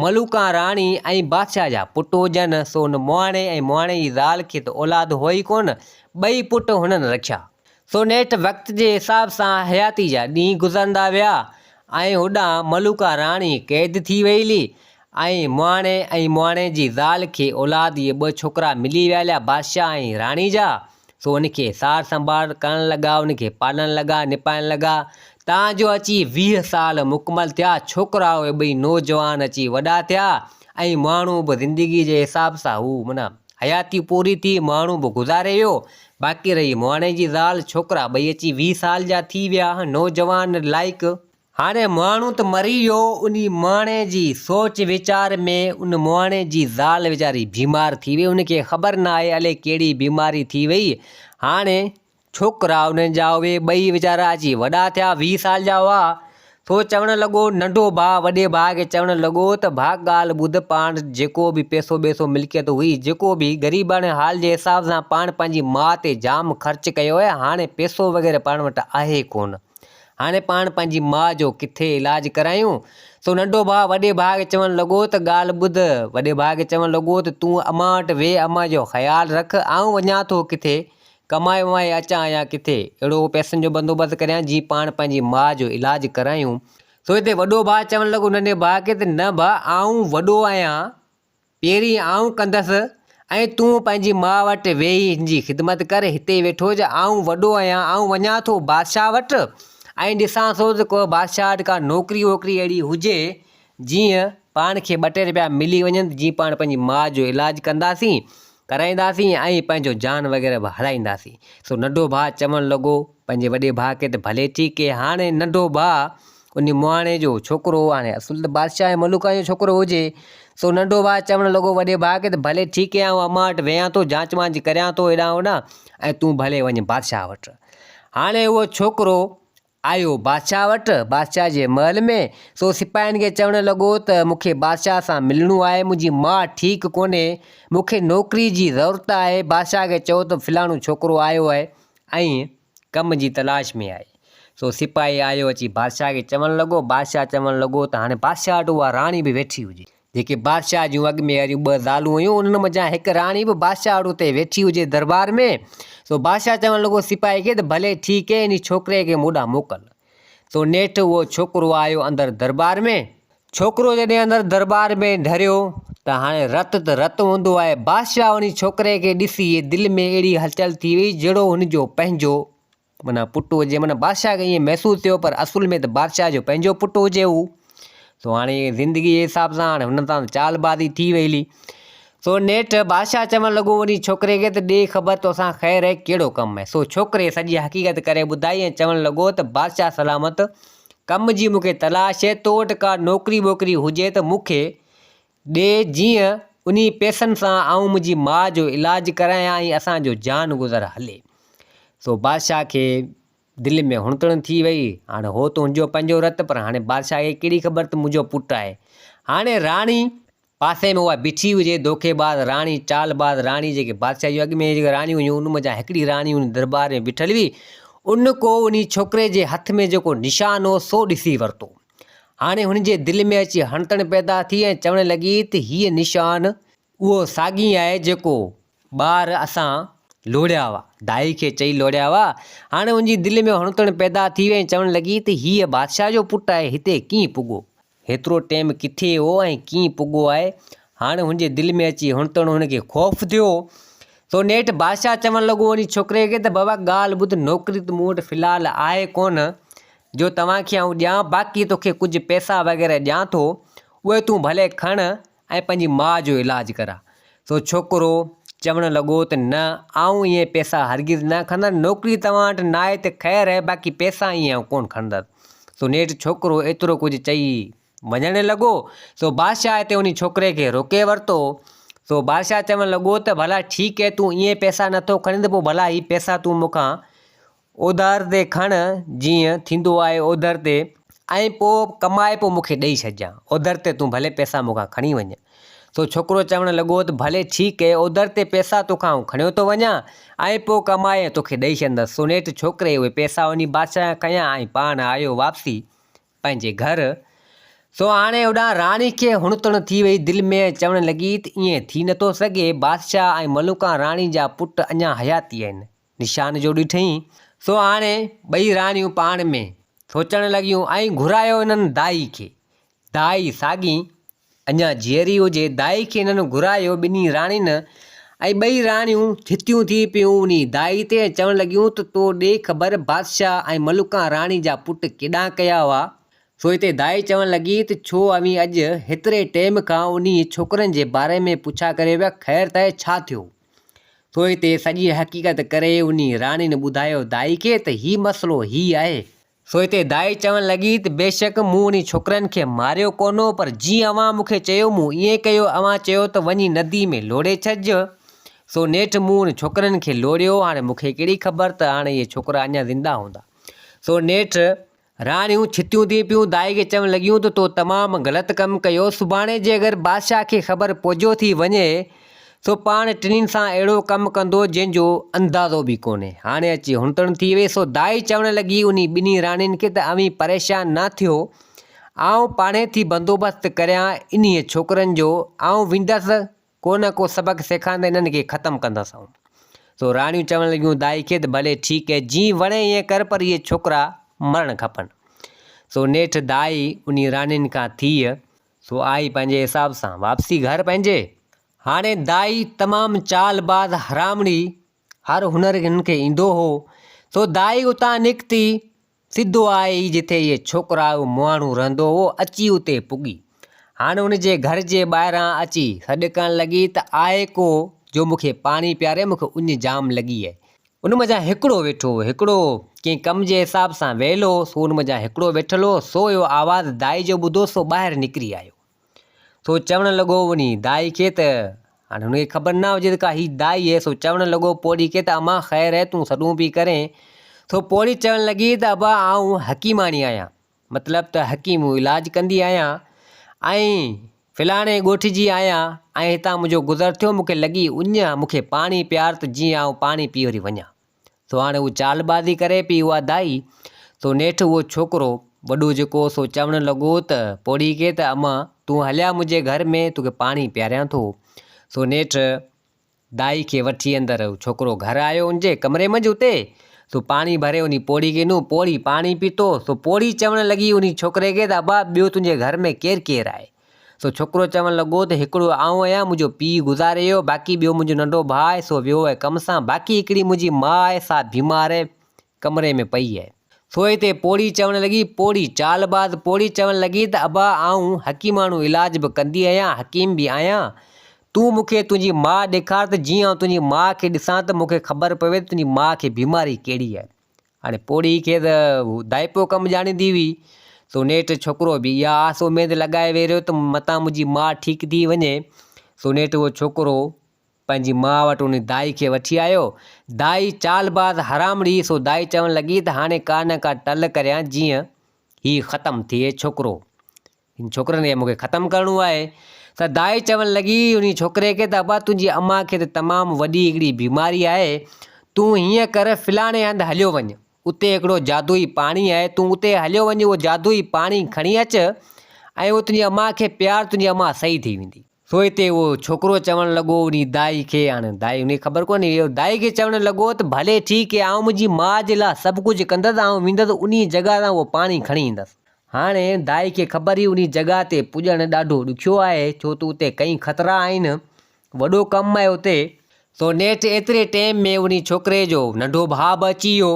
ملوڪان راڻي ۽ بادشاهه جا پٽ هجن، سو ان مهاڻي ۽ مهاڻي جي زال کي ته اولاد هو ئي ڪونه، ٻئي پٽ هنن رکيا. سو نيٺ وقت جي حساب سان حياتي جا ڏينهن گذرندا ويا ۽ هوڏانهن ملوڪان راڻي قيد ٿي ويلي ۽ مهاڻي ۽ مهاڻي جي زال کي اولاد اهي ٻه ڇوڪرا ملي وياليا بادشاهه ۽ راڻي جا. سو ان کي سار سنڀال ڪرڻ لڳا، ان کي پالڻ لڳا، نپائڻ لڳا، تان جو اچي 20 سال مڪمل ٿيا، ڇوڪرا اهي ٻئي نوجوان اچي وڏا ٿيا ۽ مهاڻو به زندگيء جي حساب سان هو معنيٰ حياتي پوري ٿي، مهاڻو به گذاري ويو، باقي رهي مهاڻي جي زال، ڇوڪرا ٻئي اچي 20 سال جا ٿي ويا، نوجوان لائق. هاڻي مهاڻو ته مري ويو، انهي مهاڻي جي سوچ ويچار ۾ ان مهاڻي جي زال ويچاري بيمار ٿي وئي، ان کي خبر نه آهي الئي ڪهڙي بيماري ٿي وئي، هاڻي ڇوڪرا انهن جا اهي ٻئي ويچارا اچي وڏا ٿيا، 20 سال جا هئا، سو چوڻ لڳو ننڍو ڀاء وڏي ڀاء کي چوڻ لڳو ته ڀاء ڳالهه ٻڌ پاڻ جيڪو به پئسو ٻئسو ملڪيت هئي جيڪو به غريباڻي حال جي حساب سان پاڻ پنهنجي ماء تي جام خرچ ڪيو آهي، هاڻي پئسو وغيره پاڻ وٽ آهي ڪونه. هاڻي پاڻ پنهنجي ماء جو ڪٿي علاج ڪرايون؟ سو ننڍو ڀاء وڏي ڀاء کي چوڻ لڳو ته ڳالهه ٻڌ. وڏي ڀاء کي چوڻ لڳو ته تون امان وٽ ويهه امان جو خيال رک، آئون وڃان ٿو ڪٿي ڪمائي ومائي اچان يا ڪٿي اهڙو پئسن جو بندوبست ڪريان جيئن پاڻ پنهنجي ماء جو علاج ڪرايون. سو هتي وڏو ڀاء چوڻ لڳو ننڍي ڀاء کي ته نه ڀاء آئون وڏو آهيان، پهرين آئون ڪندس ۽ تون پنهنجي ماء وٽ ويهي هن جي خدمت ڪر، هتي ويٺو هج، آئون وڏو آهيان، آئون وڃان ٿو بادشاهه وٽ ۽ ڏسان ٿو ته ڪو بادشاهه وٽ ڪا نوڪري ووڪري اهڙي هجي، جيئن پاڻ کي ٻه ٽي رپيا ملي وڃن ته جيئن پاڻ پنهنجي ماء جو علاج ڪنداسين، ڪرائينداسين ۽ پنهنجو جان وغيره به هلائينداسين. سو ننڍو ڀاء چوڻ لڳو پنهنجي وڏي ڀاء کي ته ڀلي ٺيڪ اهي. هاڻي ننڍو ڀاء انهي مهاڻي جو ڇوڪرو هو، هاڻي اصل ته بادشاهه ۽ ملوڪان جو ڇوڪرو هجي، سو ننڍو ڀاء چوڻ لڳو وڏي ڀاء کي ته ڀلي ٺيڪ آهي، آئون امان وٽ ويهان ٿو، جانچ وانچ ڪريان ٿو هيڏانهن هوڏانهن ۽ تون ڀلي وڃ بادشاهه وٽ. هاڻي اهو ڇوڪرو آيو بادشاهه وٽ، بادشاهه جي محل ۾، سو سپاهين کي چوڻ لڳو ته مون کي بادشاهه سان ملڻو آهي، منهنجي ماء ٺيڪ ڪونهي، مون کي نوڪري جي ضرورت آهي، بادشاهه کي چئو ته فلاڻو ڇوڪرو آيو آهي ۽ ڪم جي تلاش ۾ آهي. سو سپاهي آيو اچي بادشاهه کي چوڻ لڳو. بادشاهه چوڻ لڳو ته هاڻي بادشاهه وٽ اها راڻي به ويٺي هجي. جيڪي بادشاهه جون اڳ ۾ واريون ٻه زالون هيون، انهن منجهان هڪ راڻي به بادشاهه وٽ اتي ويٺي هجي دربار ۾. سو بادشاهه چوڻ لڳو سپاهي کي ته ڀلي ٺيڪ اهي انهي ڇوڪري کي مون ڏانهن موڪل. سو نيٺ اهو ڇوڪرو آيو اندر دربار ۾. ڇوڪرو جڏهن اندر درٻار ۾ ڍريو ته هاڻي رت ته رت هوندو آهي. بادشاهه انهي ڇوڪري کي ڏسي دل ۾ اهڙي هلچل ٿي وئي جهڙو هن جو پنهنجو معنيٰ پٽ هجي. معنيٰ بادشاهه کي ائين محسوس ٿيو پر اصل ۾ ته بادشاهه جو پنهنجو پٽ هجي هو. سو هاڻي زندگي جي حساب سان هاڻي هن سان چال بازي ٿي وئي هلي. سو نيٺ بادشاهه چوڻ لڳو انهي ڇوڪري کي ته ڏي خبر توسان خير آهي ڪهڙو ڪم آهي. سو ڇوڪري سڄي حقيقت ڪري ٻڌائي ۽ چوڻ لڳو ته بادشاهه سلامت ڪم جي مون کي تلاش اهي، تو وٽ ڪا نوڪري ٻوڪري هجي ته مون کي ڏي، جيئن انهي پئسن سان آئون منهنجي ماء جو علاج ڪرايان ۽ اسان جو جان گذر هلي. سو بادشاهه کي دل ۾ هڻتڻ ٿي وئي. هاڻي هو ته هن جو پنهنجو رت، پر هاڻي بادشاهه کي ڪهڙي خبر ته منهنجو پٽ آهي. هاڻي راڻي پاسي ۾ اها بيٺي هجي، دوکيباز راڻي، چالباز راڻي، جيڪي بادشاهه جون اڳ ۾ جيڪي راڻيون هيون، ان منجهان هڪڙي راڻي ان درٻار ۾ بيٺل هئي. ان ڪو انهي ڇوڪري جي هٿ ۾ جيڪو نشان هو، سو ڏسي ورتو. هاڻي هن جي دل ۾ اچي هڻتڻ پيدا ٿي ۽ چوڻ لڳي ته هيء نشان اهو ساڳي آهي جيڪو ٻار اسان لوڙهيا هئا. دائي کي چئي لوڙهيا هئا. هاڻي هن جي دل ۾ هڻتڻ پيدا ٿي وئي ۽ چوڻ لڳي ته هيء بادشاهه جو پٽ آهي، هتي ڪيئن پڳو؟ هيترو ٽيم ڪٿي هو ۽ ڪيئن پڳو آهي؟ هاڻ هن جي دل ۾ اچي هڻتڻ هن کي خوف ٿيو. سو نيٺ بادشاهه چوڻ لڳو انهي ڇوڪري کي ته بابا ڳالهه ٻڌ نوڪري ته مون وٽ في الحال آهي ڪونه. جو توهان کي آئون ڏيان، باقي توکي ڪجهه پئسا وغيره ڏيان ٿو، اهي تون ڀلي کڻ ۽ پنهنجي ماء جو علاج ڪراء. سو ڇوڪرو چوڻ لڳو ته نه، آئون اهي پئسا هرگز نه کڻندس، نوڪري توهان وٽ ناهي ته خير آهي، باقي پئسا ائين آئون ڪونه کڻندس. سو نيٺ ڇوڪرو ايترو ڪجهه چئي وڃڻ لڳو، سو بادشاهه هتي انهي ڇوڪري کي روڪي ورتو. سو بادشاهه چوڻ لڳو ته ڀلا ٺيڪ آهي، تون ائين پئسا نٿو کڻين ته پوء ڀلا هي پئسا تون مون کان اوڌار تي کڻ، جيئن ٿيندو آهي اوڌر تي، ۽ پوء ڪمائي پوء مون کي ڏئي ڇڏجان. اوڌر تي تون ڀلي پئسا مون کان کڻي وڃ. سو ڇوڪرو چوڻ لڳو ته ڀلي ٺيڪ اهي، اوڌر تي پئسا توکان آئون کڻيو ٿو وڃان ۽ پوء ڪمائي توکي ڏئي ڇڏندس. سو نيٺ ڇوڪري اهي پئسا وڃي بادشاهه کان کنيا ۽ پاڻ آيو واپسي پنهنجي گهر. سو هاڻي هوڏانهن راڻي کي هڻتڻ ٿي وئي دل ۾ ۽ چوڻ لڳي ته ائين ٿي نٿو سگهي، بادشاهه ۽ ملوڪان راڻي جا پٽ اڃا حياتي آهن. نشان جو ڏٺئين. سو هاڻي ٻئي راڻيون پاڻ ۾ سوچڻ لڳيون ۽ گهرايو انهن دائي کي. دائي ساڳي اڃا جيئري هجي. دائي کي هنن گهرايو ٻنهي راڻين ۽ ٻئي راڻيون ڇتيون ٿي پيون انهي دائي تي ۽ چوڻ لڳيون ته تو ڏي خبر بادشاهه ۽ ملوڪان راڻي جا پٽ ڪيڏانهن ڪيا هئا؟ سو هتي دائي چوڻ لڳي ته ڇو اوهين اڄ هيتري ٽيم کان انهي ڇوڪرن جي باري ۾ پڇا ڪريو پيا خير ته آهي ڇا ٿيو؟ سو هتي سڄي حقيقت ڪري انهي راڻين ٻڌايو دائي کي ته هي مسئلو هي آهي. سو هتي دائي چوڻ لڳي ته بيشڪ مون انهي ڇوڪرن کي ماريو ڪونه هو پر جيئن اوهان مون کي چيو مون ائين ڪيو، اوهان چيو ته وڃي ندي ۾ لوڙهي ڇڏج، سو نيٺ مون انهن ڇوڪرن کي لوڙهيو، هاڻي مون کي ڪهڙي خبر ته هاڻي اهي ڇوڪرا اڃا زنده هوندا. سو نيٺ راڻيون ڇتيون ٿي پيون، دائي کي چوڻ لڳيون ته تو تمام غلط ڪم ڪيو، سڀاڻي جي اگر بادشاهه کي خبر پئجيو ٿي وڃي سو پاڻ ٽنهين سان اهڙو ڪم ڪندو جنهن جو اندازو به ڪونهي. هاڻي اچي هڻتڻ ٿي وئي، سو دائي چوڻ لڳي انهي ٻنهي راڻين کي ته اوهين پريشان نه ٿيو، آئون پاڻهي ٿي بندوبست ڪريان انهيء ڇوڪرن جو، آئون ويندس ڪو نه ڪو سبق سيکاريندي انهن کي ختم ڪندس آئون. سو راڻيون چوڻ لڳيون دائي کي ته ڀلي ٺيڪ اهي، جيئن وڻي ائين ڪر پر اهي ڇوڪرا مرڻ کپن. سو نيٺ دائي انهي راڻين کان ٿيء سو آئي پنهنجي حساب سان واپسي گهر پنهنجي. هاڻي دائي تمام چال باز حرامڙي، هر هنر هن کي ايندو هو، سو دائي اتان نڪتي، سڌو آئي جتي اهي ڇوڪرا اهو مهاڻو رهندو هو، اچي اتي پڳي. هاڻي ان جي گهر جي ٻاهران اچي سڏ ڪرڻ لڳي ته آهي ڪو جو مون کي پاڻي پياري، مون کي اڃ جام لڳي آهي. ان منجهان هڪڙو ويٺو هو، هڪڙو ڪنهن ڪم جي حساب سان ويل هو، سو ان منجهان هڪڙو ويٺل هو، سو اهو آواز دائي جو ٻڌو، سو ٻاهر نڪري آيو. سو چوڻ لڳو وڃي دائي کي ته هاڻي هن کي خبر نه هجي ته ڪا هي دائي آهي سو چوڻ لڳو پوڙهي کي ته امان خير آهي تون سڏون پئي ڪرين سو پوڙهي چوڻ لڳي ته ابا آئون حڪيماڻي آهيان مطلب ته حڪيم علاج ڪندي آهيان ۽ فلاڻي ڳوٺ جي آهيان ۽ هتان منهنجو گذر ٿيو مون کي لڳي اڃ مون کي پاڻي پيار ته جيئن آئون پاڻي پي وري وڃان. سو هاڻي هو چالبازي ڪري پئي اها دائي. سو نيٺ اهو ڇوڪرو وڏو جيڪو هو سو چوڻ لڳو ته پوڙهي کي ته امان تون هليا منهنجي گهر ۾ توکي پاڻي پياريان ٿو. سو نيٺ دائي کي وٺي اندر ڇوڪرو گهر آيو ان جي ڪمري منجهه اتي سو پاڻي ڀري انهي پوڙهي کي ڏنو. پوڙهي پاڻي پيتو. سو پوڙهي چوڻ لڳي انهي ڇوڪري کي ته ابا ٻيو تنهنجي گهر ۾ ڪير ڪير آهي؟ سو ڇوڪرو چوڻ لڳو ته هڪڙو آئون آهيان، منهنجو پيء گذاري ويو، باقي ٻيو منهنجو ننڍو ڀاء آهي، سو ويو آهي ڪم سان، باقي هڪڙي منهنجي ماء آهي، سا بيمار آهي، ڪمري ۾ پئي آهي. سو هتي پوڙهي چوڻ لڳي، پوڙهي چالباز پوڙهي چوڻ لڳي ته ابا آئون حڪيماڻو علاج به ڪندي آهيان، حڪيم به آهيان، تون مون کي تنهنجي ماء ڏيکار ته جيئن آئون تنهنجي ماء کي ڏسان ته مون کي خبر پوي ته تنهنجي ماء کي بيماري ڪهڙي آهي. هاڻي پوڙهي کي ته دائپو ڪم ڄاڻيندي هئي، سو نيٺ ڇوڪرو به اها آس اميد لڳائي ويهي رهيو ته متان منهنجي ماء ٺيڪ ٿي وڃي. سو نيٺ اهو ڇوڪرو پنهنجي ماء وٽ ان دائي کي وٺي آيو. دائي چالباز حرامڙي، سو دائي چوڻ لڳي ته هاڻي ڪا نه ڪا ٽل ڪريان جيئن هي ختم ٿئي ڇوڪرو. هن ڇوڪرن کي مون کي ختم ڪرڻو آهي. ته دائي چوڻ لڳي انهي ڇوڪري کي ته ابا تنهنجي امان کي ته تمام وڏي هڪڙي بيماري آهي، تون هيئن ڪر فلاڻي هنڌ هليو وڃ، اتي هڪڙو جادوئي پاڻي آهي، تون اتي هليو وڃ اهو جادوئي پاڻي کڻي اچ ۽ اهو تنهنجي امان کي پيار تنهنجي امان صحيح ٿي ويندي. سو هتي اهو ڇوڪرو چوڻ لڳو انهي دائي کي، هاڻي دائي ان کي خبر ڪونهي، اهو دائي کي چوڻ لڳو ته ڀلي ٺيڪ آهي آئون منهنجي ماء جي لاء سڀ ڪجهه ڪندس، آئون ويندس انهي جڳهه تان اهو پاڻي کڻي ايندس. هاڻي دائي کي خبر هئي انهي جڳهه تي پڄڻ ڏاڍو ڏکيو آهي، ڇو ته اتي ڪئين خطرا آهن، وڏو ڪم آهي اتي. سو نيٺ ايتري ٽيم ۾ انهي ڇوڪري جو ننڍو ڀاء به اچي ويو.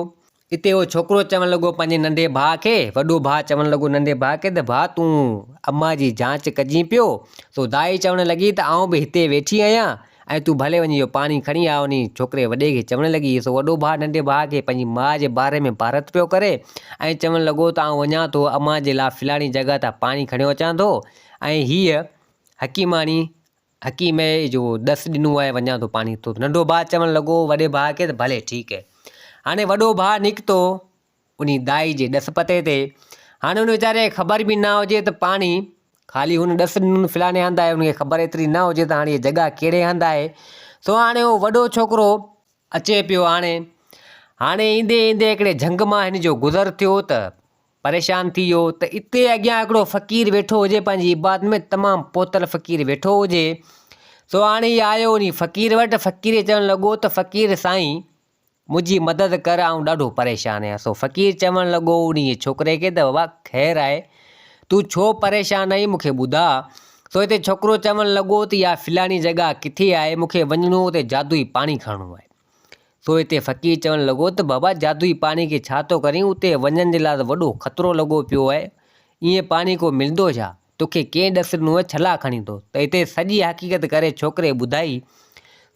اتي اهو ڇوڪرو چوڻ لڳو پنهنجي ننڍي ڀاء کي، وڏو ڀاء چوڻ لڳو ننڍي ڀاء کي ته ڀاء تون امان جي جانچ ڪجين پيو، سو دائي چوڻ لڳي ته آئون به هتي ويٺي آهيان ۽ تون ڀلي وڃي اهو پاڻي کڻي آ انهي ڇوڪري وڏي کي چوڻ لڳي، سو وڏو ڀاء ننڍي ڀاء کي پنهنجي ماء جي باري ۾ پارت پيو ڪري ۽ چوڻ لڳو ته آئون وڃان ٿو امان جي لاء فلاڻي جڳهه تان پاڻي کڻيو اچان ٿو ۽ هيء حڪيماڻي حڪيم جو ڏس ڏنو آهي وڃان ٿو پاڻي ٿو ننڍو ڀاء چوڻ لڳو وڏي ڀاء کي ته ڀلي ٺيڪ آهي هاڻي وڏو ڀاء نڪتو انهي دائي جي ڏس پتي تي هاڻي ان ويچاري کي خبر به نه هجي ته پاڻي خالي هن ڏس ڏنو فلاڻي هنڌ آهي ان کي خبر ايتري نه هجي ته هاڻي هي جڳهه ڪهڙي هنڌ آهي سو هاڻي هو وڏو ڇوڪرو اچي پيو هاڻي هاڻي ايندي ايندي هڪڙي جهنگ مان هن جو گذر ٿيو ته پريشان ٿي ويو ته اتي اڳيان هڪڙو فقير ويٺو هجي پنهنجي عبادت ۾ تمام پهتل فقير ويٺو هجي سو هاڻي هي آيو انهي فقير وٽ فقير کي چوڻ لڳو ته فقير سائين منهنجي مدد ڪر آئون ڏاڍو پريشان آهيان سو فقير چوڻ لڳو انهي ڇوڪري کي ته بابا خير آهي تون ڇو پريشان آهين مون کي ٻڌاء سو هتي ڇوڪرو چوڻ لڳو ته اها فلاڻي جڳهه ڪٿي آهي مون کي وڃڻو اتي جادوئي پاڻي کڻڻو آهي سو اتي فقير چوڻ لڳو ته بابا جادوئي پاڻي کي ڇا ٿو ڪرين، اتي وڃڻ جي لاء ته وڏو خطرو لڳو پيو آهي، ائين پاڻي ڪو ملندو ڇا؟ توکي ڪنهن ڏس ڏنو آهي ڇلا کڻين ٿو؟ ته اتي سڄي حقيقت ڪري ڇوڪري ٻڌائي.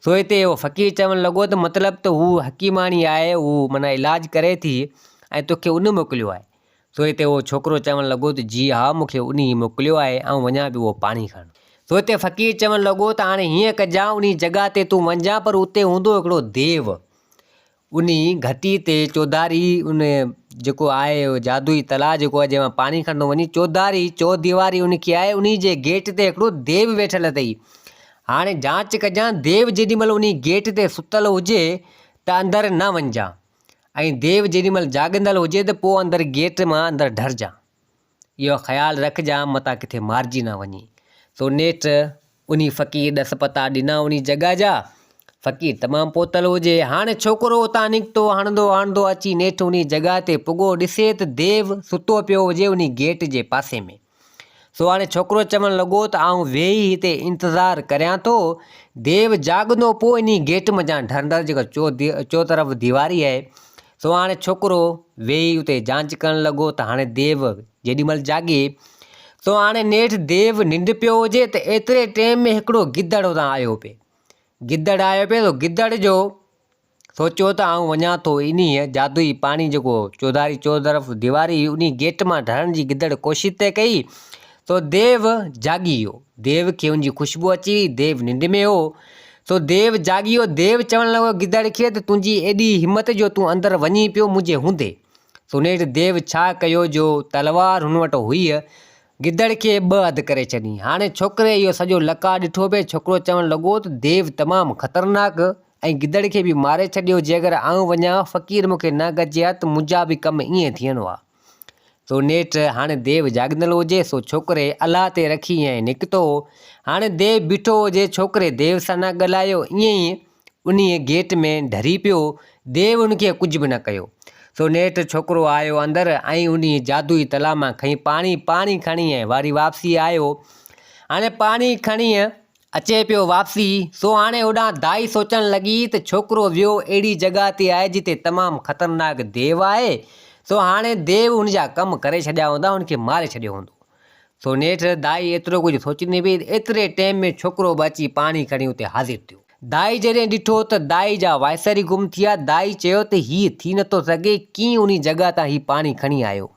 سو اتي اهو فقير چوڻ لڳو ته مطلب ته هو حڪيماڻي آهي، هو معنيٰ علاج ڪري ٿي ۽ توکي ان موڪليو آهي. سو اتي اهو ڇوڪرو چوڻ لڳو ته جي ها مون کي انهي موڪليو آهي، آئون وڃان پيو اهو پاڻي کڻڻ. سو اتي فقير چوڻ لڳو ته هاڻي هيئن ڪجان انهي جڳهه تي تون وڃجان پر اتي هوندو هڪڙو ديو. انهي گهٽي تي چوڌاري ان جيڪو آهي جادوئي تلاء جيڪو آهي جنهن مان پاڻي کڻندو وڃي چوڌاري چوديواري ان کي آهي انهي جي گيٽ تي هڪڙو ديو ويٺل اٿئي. هاڻي جانچ ڪجان ديو جيڏي مهل انهي گيٽ تي ستل هجي ته اندر نه وڃجان. ۽ ديو جيڏي مهل جاڳندل هجي ته پوء اندر گيٽ مان اندر ڍرجان. اهو خيال رکجان متان ڪٿي مارجي نه وڃين. سو نيٺ انهي فقير ڏس پتا ڏنا انهي جڳهه جا. فقير تمام پهتل هجي. هاڻي ڇوڪرو اتان نڪتو هڻندو هڻندو اچي نيٺ انهي جڳهه تي پڳو. ڏسي ته ديو ستو پيو هجي انهي گيٽ جي پاسي ۾. سو هاڻي ڇوڪرو چوڻ لڳو ته آئون ويهي هتي انتظار ڪريان ٿو، ديو جاڳندو پوء انهي گيٽ منجهان ڍرندڙ جيڪا چوطرف ديواري آهي، سو هاڻي ڇوڪرو ويهي اتي جانچ ڪرڻ لڳو ته هاڻي ديو جيڏي مهل جاڳي، سو هاڻي نيٺ ديو ننڊ پيو هجي ته ايتري ٽيم ۾ هڪڙو گدڙ اتان آيو پئي، گدڙ آيو پئي سو گدڙ جو سوچيو ته آئون وڃان ٿو انهيء جادوئي پاڻي جيڪو چوڌاري چوطرف ديواري هئي انهي گيٽ مان ڍرڻ جي گدڙ ڪوشش تي ڪئي سو ديو جاڳي ويو. ديو کي ان جي خوشبو اچي وئي. ديو ننڊ ۾ هو سو ديو جاڳي ويو. ديو چوڻ لڳو گدڙ کي ته تنهنجي ايڏي همت جو تون اندر وڃين پيو منهنجي هوندي. سو نيٺ ديو ڇا ڪيو جو تلوار هن وٽ هئي گدڙ کي ٻه اڌ ڪري ڇڏين. هاڻي ڇوڪري اهو سڄو لقاء ڏٺو پئي. ڇوڪرو چوڻ لڳو ته ديو تمام خطرناڪ ۽ گدڙ کي به ماري ڇڏيو، جي اگر آئون وڃان ها، فقير مون کي نه گجي ها ته منهنجا به ڪم ائين ٿين ها. سو نيٺ هاڻي ديو جاڳندل هجي، سو ڇوڪري الله تي رکي ۽ نڪتو. هاڻي ديو بيٺو هجي، ڇوڪري ديو سان نه ڳالهايو، ائين ئي انهيء گيٽ ۾ ڍري پيو، ديو ان کي ڪجهه به نه ڪيو. سو نيٺ ڇوڪرو آيو اندر ۽ انهيء جادوئي تلاء مان کئين پاڻي، پاڻي کڻي ۽ واري واپسي آيو. هاڻي پاڻي کڻي اچي پيو واپسي، سو هاڻي هوڏانهن دائي سوچڻ لڳي ته ڇوڪرو ويو اهڙي جڳهه تي آهي جتي تمام خطرناڪ ديو آهي، سو هاڻي ديو هن جا ڪم ڪري ڇڏيا هوندا، هن کي ماري ڇڏيو هوندو. سو نيٺ دائي ايترو ڪجهه سوچيندي پئي ته ايتري ٽيم ۾ ڇوڪرو به اچي پاڻي کڻي اتي حاضر ٿيو. دائي جڏهن ڏٺو ته دائي جا وائسر ئي گم ٿي ويا، دائي چيو ته هيء ٿي نٿو سگهي، ڪيئن انهي جڳهه تان هي پاڻي کڻي آيو؟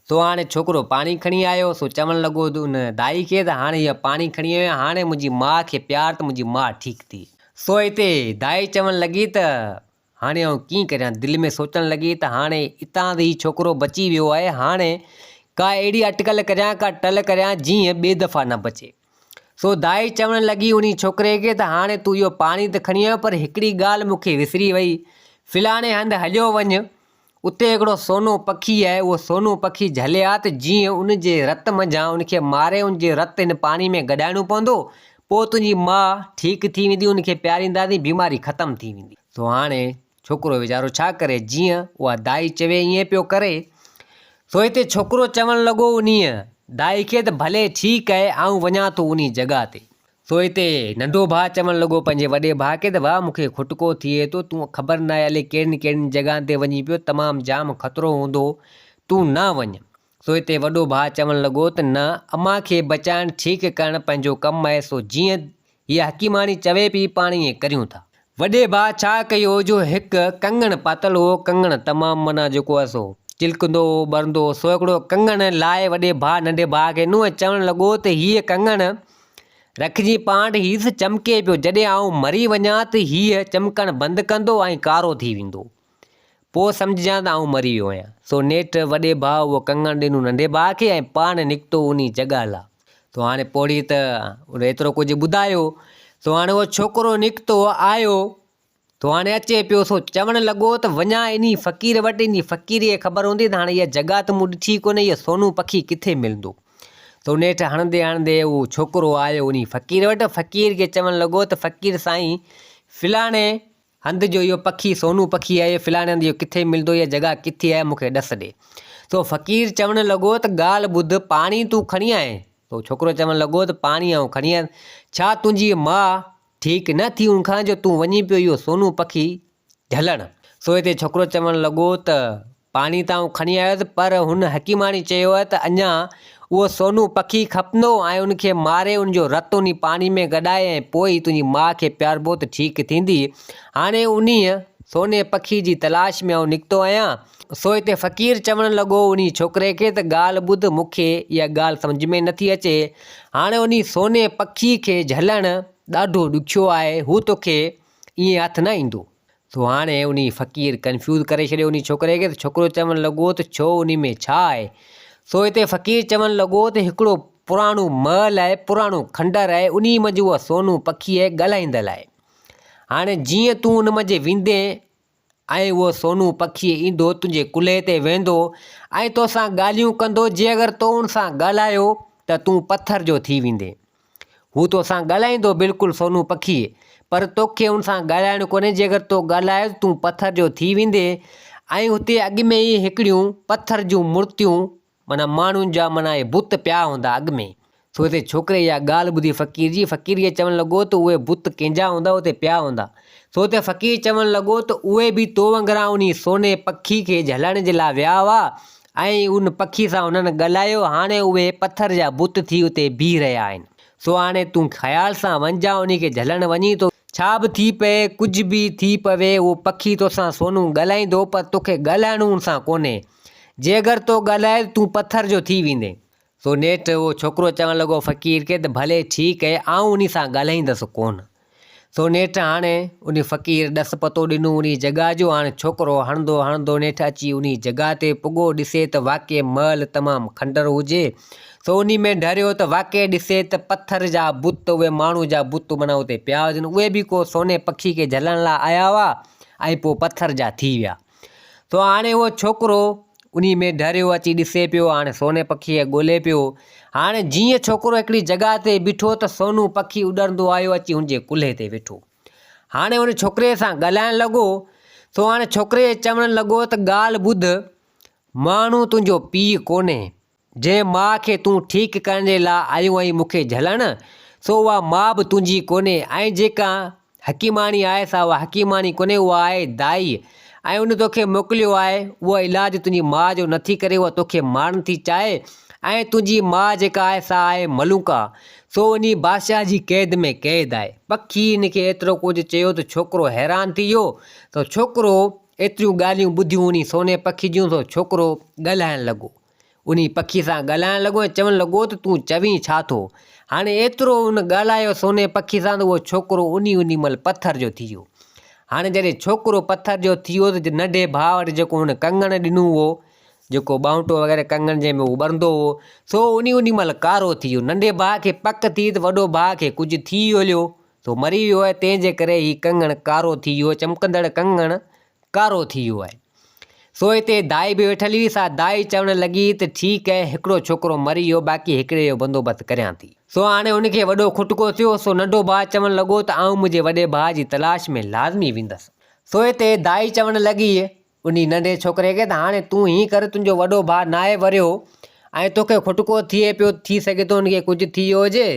سو هاڻي ڇوڪرو پاڻي کڻي آيو، سو چوڻ لڳو ان دائي کي ته هاڻي هيء پاڻي کڻي آيو آهيان، هاڻي منهنجي ماء کي پيار ته منهنجي ماء ٺيڪ ٿي. سو اتي دائي چوڻ لڳي ته هاڻي آئون ڪيئن ڪريان، دل ۾ سوچڻ لڳي ته هاڻي اتان ته هي ڇوڪرو بچي ويو آهي، هاڻي ڪا اهڙي اٽڪل ڪريان، ڪا ٽل ڪريان جيئن ٻئي دفعا نه بچي. سو دائي چوڻ لڳي انهي ڇوڪري کي ته هاڻي تون اهو پاڻي ته کڻي آيو پر هڪڙي ڳالهه مون کي وسري وئي، فلاڻي هنڌ هليو وڃ، اتي هڪڙو سونو پکي آهي، اهو سونو پکي جهلي آ ته جيئن ان جي رت منجهان ان کي ماري ان جي رت هن پاڻي ۾ گڏائڻو پوندو، پوء تنهنجي ماء ٺيڪ ٿي ويندي، ان کي پيارينداسين، بيماري ختم ٿي ويندي. سو هاڻي ڇوڪرو ويچارو ڇا ڪري، جيئن اها دائي چوي ائين پيو ڪري. سو هتي ڇوڪرو چوڻ لڳو انهيء دائي کي ته ڀلي ٺيڪ آهي، آئون وڃان ٿو انهي جڳهه تي. سو هتي ننڍو ڀاء چوڻ لڳو پنهنجي وڏي ڀاء کي ته واهه مون کي کٽڪو ٿئي ٿو، تون خبر ناهي الائي ڪهڙين ڪهڙين جڳهن تي وڃين پيو، تمام جام خطرو هوندو، تون نه وڃ. سو هتي وڏو ڀاء چوڻ لڳو ته نه امان کي بچائڻ ٺيڪ ڪرڻ پنهنجو ڪم آهي سو جيئن هيء حڪيماڻي چوي پئي پاڻ ائين ڪريون ٿا. وڏي ڀاء ڇا ڪيو جو هڪ ڪنگڻ پاتل هو، ڪنگڻ تمام معنيٰ جيڪو آهي سو چلڪندو هو، ٻرندو هو، سو هڪڙو ڪنگڻ لاهي وڏي ڀاء ننڍي ڀاء کي ڏنو ۽ چوڻ لڳو ته هيء ڪنگڻ رکجي پاڻ هيس چمڪي پيو، جڏهن آئون مري وڃان ته هيء چمڪڻ بند ڪندو ۽ ڪارو ٿي ويندو. پوء سمجهجان ته آئون مري ويو آهيان. سو نيٺ وڏي ڀاء اهو ڪنگڻ ڏنو ننڍي ڀاء کي ۽ پاڻ نڪتو انهي جڳهه لا. سو هاڻي پوڙهي ته ان ايترو ڪجهه ٻڌايو. سو هاڻي اهو ڇوڪرو نڪتو آيو. سو هاڻي اچي پيو سو چوڻ لڳو ته وڃان انهي فقير وٽ، انهي فقير کي خبر هوندي ته هاڻي اها جڳهه ته مون ڏٺي ڪونهي، اهو سونو پکي ڪٿي ملندو. سو نيٺ هڻندي هڻندي اهو ڇوڪرو آيو انهي فقير وٽ. فقير کي چوڻ لڳو ته فقير سائين فلاڻي هنڌ جو اهو پکي سونو پکي آهي، فلاڻي هنڌ اهو ڪٿي ملندو، اها جڳهه ڪٿي آهي، مون کي ڏس ڏي. سو فقير چوڻ لڳو ته ڳالهه ٻڌ، پاڻي تون کڻي آئين؟ سو ڇوڪرو چوڻ لڳو ته پاڻي آئون کڻي آيس، ڇا تنهنجي ماء ٺيڪ نه ٿي ان کان جو تون وڃين پيو اهو سونو پکي جهلڻ؟ سو هتي ڇوڪرو چوڻ لڳو ته پاڻي ته آئون کڻي آيس پر هن حڪيماڻي چيو آهي ته اڃا اهو سونو پکي کپندو ۽ ان کي ماري ان جو رت انهي پاڻي ۾ گڏائي ۽ پوء ئي تنهنجي ماء کي پياربو ته ٺيڪ ٿيندي. هاڻي انهيء سوني پکي جي تلاش ۾ آئون نڪتو آهيان. سو هتي فقير چوڻ لڳو انهي ڇوڪري کي ته ڳالهه ٻڌ مون کي اها ڳالهه سمجهه ۾ نٿي اچي. هاڻي انهي سوني پکي کي جهلڻ ڏاڍو ڏکيو آهي هو توکي ائين هٿ نه ايندو. سو هاڻي انهي فقير ڪنفيوز ڪري ڇڏيو انهي ڇوڪري کي ته ڇوڪرو چوڻ لڳو ته ڇو انهي ۾ ڇا آهي؟ سو هتي فقير چوڻ لڳو ته هڪڙو پراڻو محل آهي، پراڻو کنڊر آهي، انهي منجهه اها سونو پکي آهي ڳالهائيندل آهي. هاڻي جيئن تون ان منجهه ويندين ۽ اهو سونو پکي ايندو تنهنجي ڪلهي تي ويهندو ۽ توسان ڳالهيون ڪندو، جي اگر تو ان سان ڳالهايو ته تون پٿر جو ٿي ويندين. هو توسان ڳالهائيندو بلڪل سونو پکي، پر توکي ان سان ڳالهائڻو ڪونهي، جي اگر تو ڳالهايو ته تون پٿر جو ٿي ويندين ۽ هتي اڳ ۾ ئي هڪڙيون پٿر جون مورتيون معنيٰ ماڻهن جا معنيٰ اهي بت پيا هوندا اڳ ۾. سو هتي ڇوڪري اها ڳالهه ٻڌي فقير جي، فقير کي چوڻ لڳو ته اهي بت ڪنهن جا هوندا اتي پيا هوندا. سو هتي فقير چوڻ لڳو ته اهي به تو وانگران انهي سوني پکي کي جهلڻ جي لاء ويا هئا ۽ ان پکي سان هنن ڳالهايو، هاڻي اهي پٿر جا بت ٿي اتي بيهي رهيا آهن، سو هاڻي تون خيال سان وڃجان انهي کي جهلڻ وڃين ٿو، ڇا به ٿي پئي، ڪجهه به ٿي پوي، اهو پکي توسان سونهون ڳالهائيندو، پر توکي ڳالهائڻو ان سان ڪونهي، جي اگر تو ڳالهايو ته تون پٿر جو ٿي ويندين. سو نيٺ اهو ڇوڪرو چوڻ لڳو فقير کي ته ڀلي ٺيڪ اهي، آئون انهي سان ڳالهائيندس ڪونه. سو نيٺ هاڻي انهي فقير ڏس پتو ڏنو انهي جڳهه جو، هاڻي ڇوڪرو هڻندو هڻندو نيٺ اچي انهي جڳهه تي پڳو، ڏسي ته واقعي محل تمام کنڊر هجي، سو انهي ۾ ڍريو ته واقعي ڏسي ته پٿر جا بت، اهي ماڻهو جا بت معنيٰ اتي پيا هجن، اهي به ڪو سوني پکي کي جهلڻ لاء آيا هئا ۽ پوء پٿر جا ٿي ويا. سو هاڻي اهو ڇوڪرو انهي ۾ ڍريو اچي ڏسي پيو، هاڻي سوني پکيء کي ڳولي پيو. هاڻي جيئن ڇوڪرو هڪڙي جڳهه تي بيٺو ته سونو پکي اڏرندو آيو اچي هن جي ڪلهي تي ويٺو. هاڻي ان ڇوڪري سان ڳالهائڻ لڳو. سو هاڻي ڇوڪري کي چوڻ لڳو ته ڳالهه ٻڌ، ماڻهو تنهنجو پيء ڪونهي، جنهن ماء کي تون ٺيڪ ڪرڻ جي لاء آيو آهين مون کي جهلڻ، سو اها ماء به تنهنجي ڪونهي ۽ جيڪا حڪيماڻي آهي سا اها حڪيماڻي ڪونهي، اها آهي دائي ۽ ان توکي موڪليو آهي، اها علاج تنهنجي ماء جو نٿي ڪري، اها توکي مارڻ ٿي چاهي ۽ تنهنجي ماء جيڪا آهي سا آهي ملوڪا، سو انهي بادشاهه جي قيد ۾ قيد آهي. پکي هن کي ايترو ڪجهه چيو ته ڇوڪرو حيران ٿي ويو ته ڇوڪرو ايتريون ڳالهيون ٻڌيون انهي سوني پکي جون سو ڇوڪرو ڳالهائڻ لڳو. انهي پکي سان ڳالهائڻ لڳو ۽ چوڻ لڳو ته تون چوين ڇا ٿو؟ هاڻي ايترو هن ڳالهايو سوني پکي سان ته اهو ڇوڪرو انهي انهي مهل پٿر جو ٿي ويو. هاڻي جڏهن ڇوڪرو پٿر جو ٿي ويو ته ننڍي ڀاء وٽ جيڪو هن ڪنگڻ ڏنو هو، جيڪو ٻانهوٽو وغيره ڪنگڻ جنهن ۾ هو ٻرندو هو، سو انهي انهي مهل ڪارو ٿي ويو. ننڍي ڀاء کي پڪ ٿي ته وڏو ڀاء کي ڪجهه ٿي ويو هليو، سو مري ويو آهي، تنهن جي ڪري هي ڪنگڻ ڪارو ٿي ويو، چمڪندڙ ڪنگڻ ڪارو ٿي ويو آهي. سو هتي دائي به ويٺل هئي، سا دائي چوڻ لڳي ته ٺيڪ آهي، هڪڙو ڇوڪرو مري ويو، باقي هڪڙي جو بندوبست ڪريان ٿي. سو هاڻي هن کي وڏو کٽڪو ٿيو، سو ننڍو ڀاء چوڻ لڳو ته آئون منهنجي وڏي ڀاء جي تلاش ۾ لازمي ويندس. سو هتي دائي چوڻ لڳي انهي ننڍي ڇوڪري کي ته هاڻي تون هيئن ڪر، تنهنجو وڏو ڀاء ناهي وريو، ۽ توکي کٽڪو ٿئي پيو، ٿي سگهي ٿو هن کي ڪجهه ٿي ويو هجي.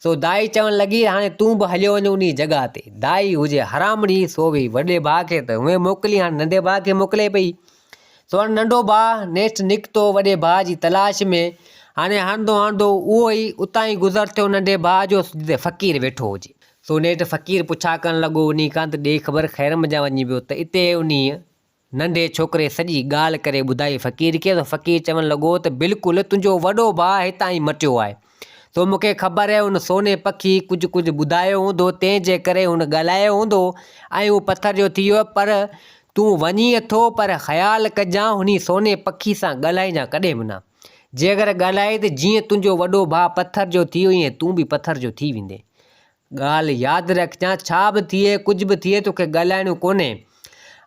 سو دائي چوڻ لڳي، هاڻي تون به هليو وڃ انهيء جڳهه تي. دائي هجي حرامڻي، سو به وڏي ڀاء کي ته هونئن موڪلي، هاڻي ننڍي ڀاء کي موڪلي پئي. سو هاڻي ننڍو ڀاء نيٺ نڪتو وڏي ڀاء جي تلاش ۾. هاڻي هڻندو هڻندو اهو ئي اتان ئي گذر ٿيو ننڍي ڀاء جو، جتي فقير ويٺو هجي. سو نيٺ فقير پڇا ڪرڻ لڳو انهيء کان ته ڏي خبر خير منجهان وڃي پيو ته اتي انهيء ننڍي ڇوڪري سڄي ڳالهه ڪري ٻڌائي فقير کي ته فقير چوڻ لڳو ته بلڪل تنهنجو وڏو ڀاء هتان ئي مٽيو آهي سو مون کي خبر آهي ان سوني پکي ڪجهه ڪجهه ٻڌايو هوندو تنهن جي ڪري هن ڳالهايو هوندو ۽ هو پٿر جو ٿي ويو پر تون وڃين اٿو پر خيال ڪجان هني سوني پکي سان ڳالهائجان ڪڏهن به نه جي اگر ڳالهائي ته جيئن تنهنجو وڏو ڀاء پٿر جو ٿي ويو ايئن تون به پٿر جو ٿي ويندين ڳالهه ياد رکجان، ڇا به ٿئي، ڪجهه به ٿئي، توکي ڳالهائڻو ڪونهي.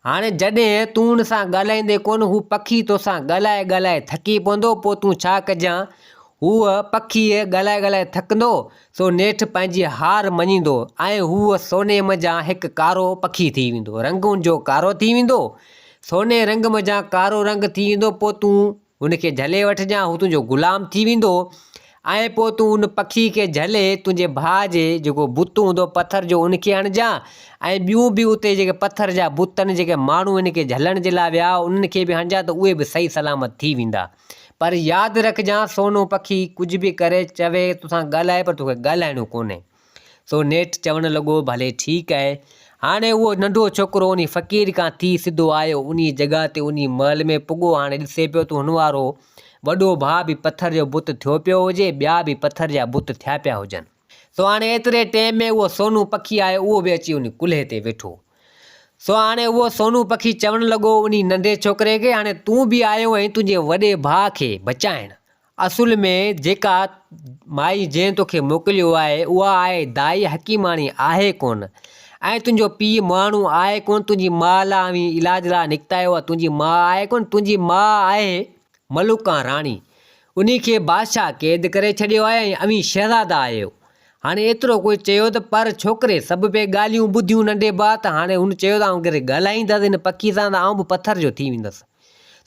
هاڻي جڏهن تون ان سان ڳالهائيندين ڪونه، هو پکي توسان ڳالهائي ڳالهائي ٿڪي پوندو، پوء تون ڇا ڪجان؟ هو پکي ڳالهائي ڳالهائي ٿڪندو، سو نيٺ پنهنجي هار مڃيندو ۽ هو سوني منجهان هڪ ڪارو پکي ٿي ويندو. رنگ ان جو ڪارو ٿي ويندو. سوني رنگ منجهان ڪارو رنگ ٿي ويندو، پوء تون هن کي جهلي وٺجان، هو تنهنجو غلام ٿي ويندو ۽ پوء تون ان پکي کي جهلي تنهنجي ڀاء جي جيڪو بت هوندو پٿر جو ان کي هڻجان ۽ ٻيون به اتي جيڪي پٿر جا بت آهن جيڪي ماڻهو هن کي جهلڻ جي لاء ويا انهن کي به هڻجان ته اهي به صحيح سلامت ٿي ويندا. پر ياد رکجان سونو پکي ڪجهه به ڪري چوي توسان ڳالهائي پر توکي ڳالهائڻو ڪونهي. سو نيٺ چوڻ لڳو، ڀلي ٺيڪ آهي. هاڻي اهو ننڍو ڇوڪرو انهي فقير کان ٿي سڌو آيو، انهي جڳهه تي انهي محل ۾ پڳو. هاڻي ڏسي پيو ته هن وارو وڏو ڀاء به پٿر جو بت ٿيو پيو هجي، ٻيا به پٿر جا بت ٿيا پيا هجن. سو هاڻي ايتري ٽيم ۾ اهو سونو پکي آيو، اهو به اچي انهي ڪلهي تي ويٺو. سو هاڻي اهو سونو پکي چوڻ لڳو انهي ننڍي ڇوڪري کي، هاڻي تون به آيو آهين تنهنجي وڏي ڀاء کي بچائڻ. اصل ۾ جيڪا مائي جنهن توکي موڪليو آهي، اها آهي دائي حڪيماڻي آهي ڪونه ۽ تنهنجو پيء مهاڻو آهي ڪونه، تنهنجي ماء لاء اوهين علاج لاء نڪتا آهيو، اها تنهنجي ماء آهي ڪونه، تنهنجي ماء آهي ملوڪان راڻي، انهي کي بادشاهه قيد ڪري ڇڏيو آهي ۽ اوهين شهزادا آهيو. هاڻي ايترو ڪجهه چيو ته پر ڇوڪري سڀ پئي ڳالهيون ٻڌيون ننڍي ڀاء ته هاڻي هن چيو ته آئون ڪري ڳالهائيندس هن پکي سان ته آئون به پٿر جو ٿي ويندس.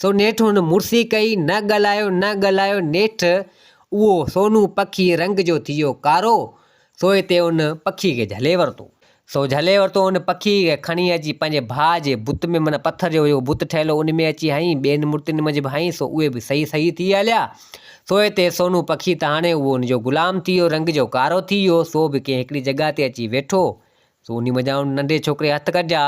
سو نيٺ هن مڙسي ڪئي، نه ڳالهايو، نه ڳالهايو، نيٺ اهو سونو پکي رنگ جو ٿي ويو ڪارو، سو هتي ان پکي کي جهلي ورتو. سو جهلي ورتو ان پکي کي کڻي اچي پنهنجي ڀاء جي بت ۾ معنيٰ پٿر جو جيڪو بت ٺهيل هو ان ۾ اچي هنئين، ٻين مورتين منجهه به هنئين، سو اهي به صحيح صحيح ٿي هليا. سو هتي سونو پکي ته هاڻي اهو ان جو غلام ٿي ويو، رنگ جو ڪارو ٿي ويو، سو به ڪنهن هڪڙي جڳهه تي اچي ويٺو. سو انهي منجهان ان ننڍي ڇوڪري هٿ ڪڍيا.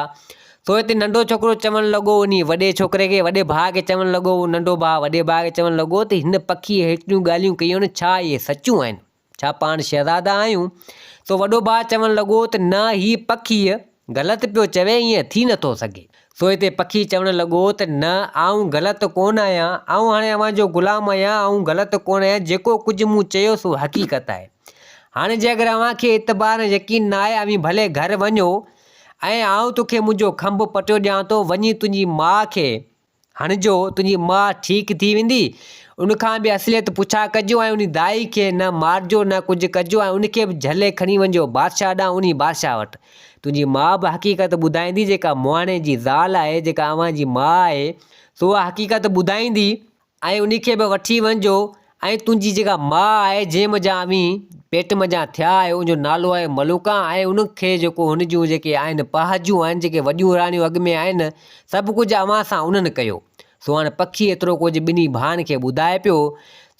سو هتي ننڍو ڇوڪرو چوڻ لڳو انهي وڏي ڇوڪري کي، وڏي ڀاء کي چوڻ لڳو، اهو ننڍو ڀاء وڏي ڀاء کي چوڻ لڳو ته هن پکيء هيتريون ڳالهيون ڪيون آهن، ڇا اهي سچيون آهن؟ ڇا پاڻ شهزادا آهيون؟ سو وڏو ڀاء چوڻ لڳو ته نه هي پکيء غلط پيو چوي، ائين ٿي نٿو سگهي. سو هتي پکي چوڻ لڳو ته نه آئون غلط ڪونه آهيان، آئون هاڻي اوهان جو غلام آهيان، آئون غلط ڪونه آهيان، جيڪو ڪجهه مون چيو سو حقيقت آهي. هاڻي جي اگر اوهان کي اعتبار ۽ يقين نه آهي، اوهين ڀلي گهر وڃو ۽ آئون توکي منهنجو کنڀ پٽيو ڏيان ٿو، وڃي تنهنجي ماء کي هڻجو، تنهنجي ماء ٺيڪ ٿي ويندي. ان کان به اصليت پڇا ڪجو ۽ انهي دائي کي نه مارجو نه ڪجهه ڪجو ۽ ان کي به جهلي کڻي وڃجو بادشاهه ڏانهن انهي بادشاهه وٽ. تنهنجي ماء به حقيقت ٻڌائيندي جيڪا مهاڻي جي زال آهي جيڪا اوهان جي ماء آهي سو اها حقيقت ٻڌائيندي. ۽ انهي کي به وٺي وڃجو ۽ تنهنجي جيڪا ماء آهي، جنهن منجهان اوهين پيٽ منجهان ٿيا آهيو، ان جو نالو آهي ملوڪان، ۽ ان کي جيڪو هن جون جيڪي آهن پهاجون آهن، جيڪي وڏيون راڻيون اڳ ۾ آهن، سڀ ڪجهه اوهان سان انهن ڪيو. سو هاڻ پکي ايترو ڪجهه ٻنهي ڀائن کي ٻڌائي پيو،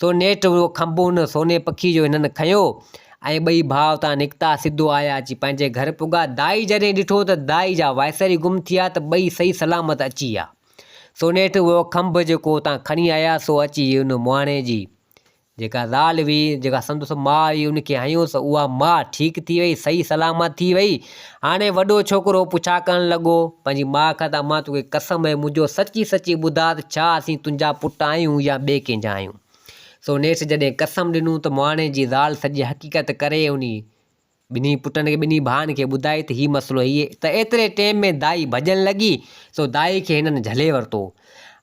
سو نيٺ اهو کنڀ ان سوني پکي جو هنن کنيو، ۽ ٻئي ڀاء اتان نڪتا، سڌو آيا اچي پنهنجي گهر پڳا. دائي جڏهن ڏٺو ته دائي جا وائسر ئي گم ٿي ويا ته ٻئي صحيح سلامت اچي ويا. سو نيٺ اهو کنڀ جيڪو اتان کڻي آيا سو اچي ان مهاڻي جي جيڪا زال هئي جيڪا سندس ماء هئي ان کي هنيو سو اها ماء ٺيڪ ٿي وئي صحيح سلامت ٿي وئي. هاڻي وڏو ڇوڪرو پڇا ڪرڻ لڳو پنهنجي ماء کان ته امان توکي قسم آهي منهنجو سچي سچي ٻڌاء ته ڇا اسين تنهنجا پٽ آهيون يا ٻئي ڪنهن جا آهيون. سو نيٺ جڏهن قسم ڏنو ته مهاڻي جي زال سڄي حقيقت ڪري انهي ٻنهي پٽن کي ٻنهي ڀائن کي ٻڌائي ته هي مسئلو هي ته ايتري ٽيم ۾ دائي ڀڄڻ لڳي سو دائي کي هنن جهلي ورتو.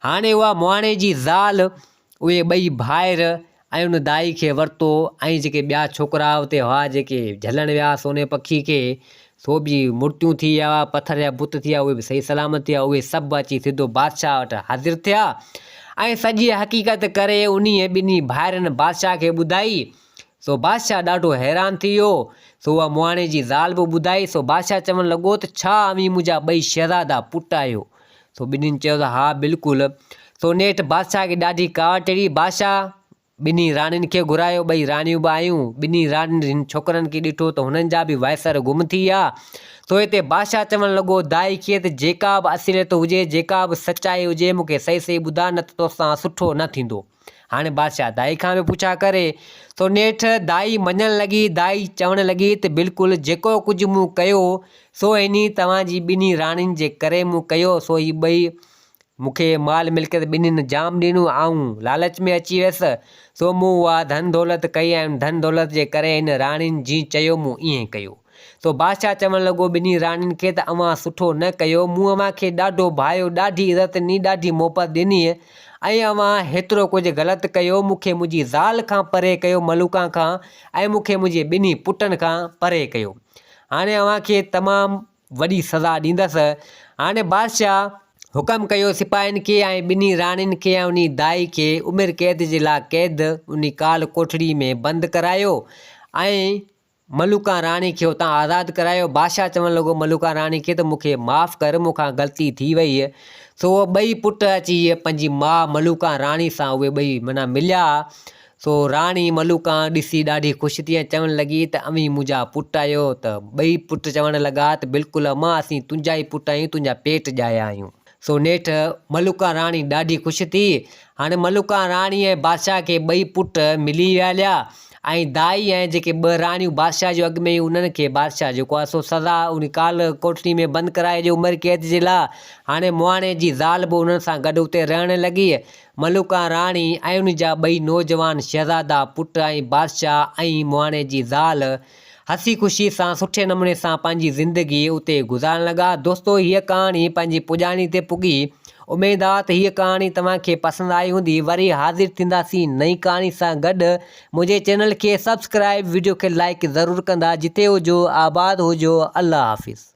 هاڻي اها مهاڻي جي زال اهي ٻئي ڀائر ۽ ان دائي کي ورتو ۽ جيڪي ٻيا ڇوڪرا اتي هئا جيڪي جهلڻ ويا سوني پکي کي سو به مورتيون ٿي ويا هئا پٿر جا بت ٿي ويا اهي به صحيح سلامت ٿي ويا اهي سڀ اچي سڌو بادشاهه وٽ حاضر ٿيا. ۽ سڄي حقيقت ڪري انهيء ٻنهي ڀائرن بادشاهه کي ٻڌائي. سو بادشاهه ڏاڍو حيران ٿي ويو. سو اها مهاڻي جي زال به ٻڌائي. سو بادشاهه چوڻ لڳو ته ڇا اوهين منهنجا ٻئي شهزادا پٽ آهيو؟ سو ٻنهين چيو ته ها بلڪل. سو نيٺ بادشاهه کي ڏاڍي ڪاوڙ چڙهي. بادشاهه ٻنهي راڻين کي گهرايو، ٻئي راڻيون به آيون. ٻنهي راڻين هن ڇوڪرن کي ڏٺو ته هنن جا به وائسر گم ٿي ويا. سو هتي بادشاهه چوڻ لڳو دائي کي ته جيڪا به اصليت هجي، جيڪا به سچائي هجي، مون کي صحيح صحيح ٻڌاء نه ته توسان سٺو نه ٿيندو. هاڻي بادشاهه دائي کان به پڇا ڪري. سو نيٺ دائي مڃڻ لڳي. دائي چوڻ لڳي ته بلڪل جيڪو ڪجهه مون ڪيو، سو انهي توهان جي ٻنهي راڻين جي ڪري مون ڪيو. سو هي ٻئي مون کي مال ملڪيت ٻنهين جام ڏنو، آئون لالچ ۾ اچي ويس، سو مون اها ڌن دولت ڪئي ۽ ان ڌن دولت جي ڪري هن راڻين جيئن چيو مون ائين ڪيو. سو بادشاهه چوڻ لڳو ٻنهي راڻين کي ته اوهان سٺو نه ڪيو، مون اوهان کي ڏاڍو ڀايو، ڏاڍي عزت ڏني، ڏاڍي محبت ڏني ۽ اوهان هيترو ڪجهه غلط ڪيو، مون کي منهنجي زال کان پري ڪيو، ملوڪان کان ۽ مون کي منهنجي ٻنهي پٽن کان پري ڪيو. هاڻي اوهان کي تمام وڏي سزا ڏيندس. هاڻي بادشاهه حڪم ڪيو سپاهين کي ۽ ٻنهي راڻين کي ۽ انهي دائي کي عمر قيد جي لاء قيد انهي ڪال ڪوٺڙي ۾ بند ڪرايو ۽ ملوڪان راڻي کي اتان آزاد ڪرايو. بادشاهه چوڻ لڳو ملوڪان راڻي کي ته مون کي معاف ڪر مون کان غلطي ٿي وئي. سو اهي ٻئي پٽ اچي پنهنجي ماء ملوڪان راڻي سان اهي ٻئي معنيٰ مليا. سو راڻي ملوڪان ڏسي ڏاڍي خوش ٿي ۽ چوڻ لڳي ته اوهين منهنجا پٽ آهيو ته ٻئي پٽ چوڻ لڳا ته بلڪل امان اسين تنهنجا ئي پٽ آهيون تنهنجا پيٽ ڄايا آهيون. سو نيٺ ملوڪان راڻي ڏاڍي خوش ٿي. هاڻي ملوڪان راڻي ۽ بادشاهه کي ٻئي پٽ ملي ويا هليا ۽ دائي ۽ جيڪي ٻه راڻيون بادشاهه جون اڳ ۾ ئي انهن کي بادشاهه جيڪو آهي سو سزا ان ڪال ڪوٺڙي ۾ بند ڪرائي ڏيو عمر قيد جي لاء. هاڻي مهاڻي جي زال به انهن سان گڏ اتي رهڻ لڳي. ملوڪان راڻي ۽ ان جا ٻئي نوجوان شهزادا پٽ ۽ بادشاهه ۽ مهاڻي جي زال هسي خوشي سان سٺي نموني سان پنهنجي زندگي اتي گذارڻ لڳا. دوستو هيء ڪهاڻي پنهنجي پڄاڻي تي پڳي. اميد آ ته هيء ڪهاڻي توهان کي پسند آئي هوندي. وري حاضر ٿينداسين نئين ڪهاڻي سان گڏ. منهنجي چينل کي سبسڪرائيب وڊيو کي لائيڪ ضرور ڪندا. جتي هجو آباد هجو. الله حافظ.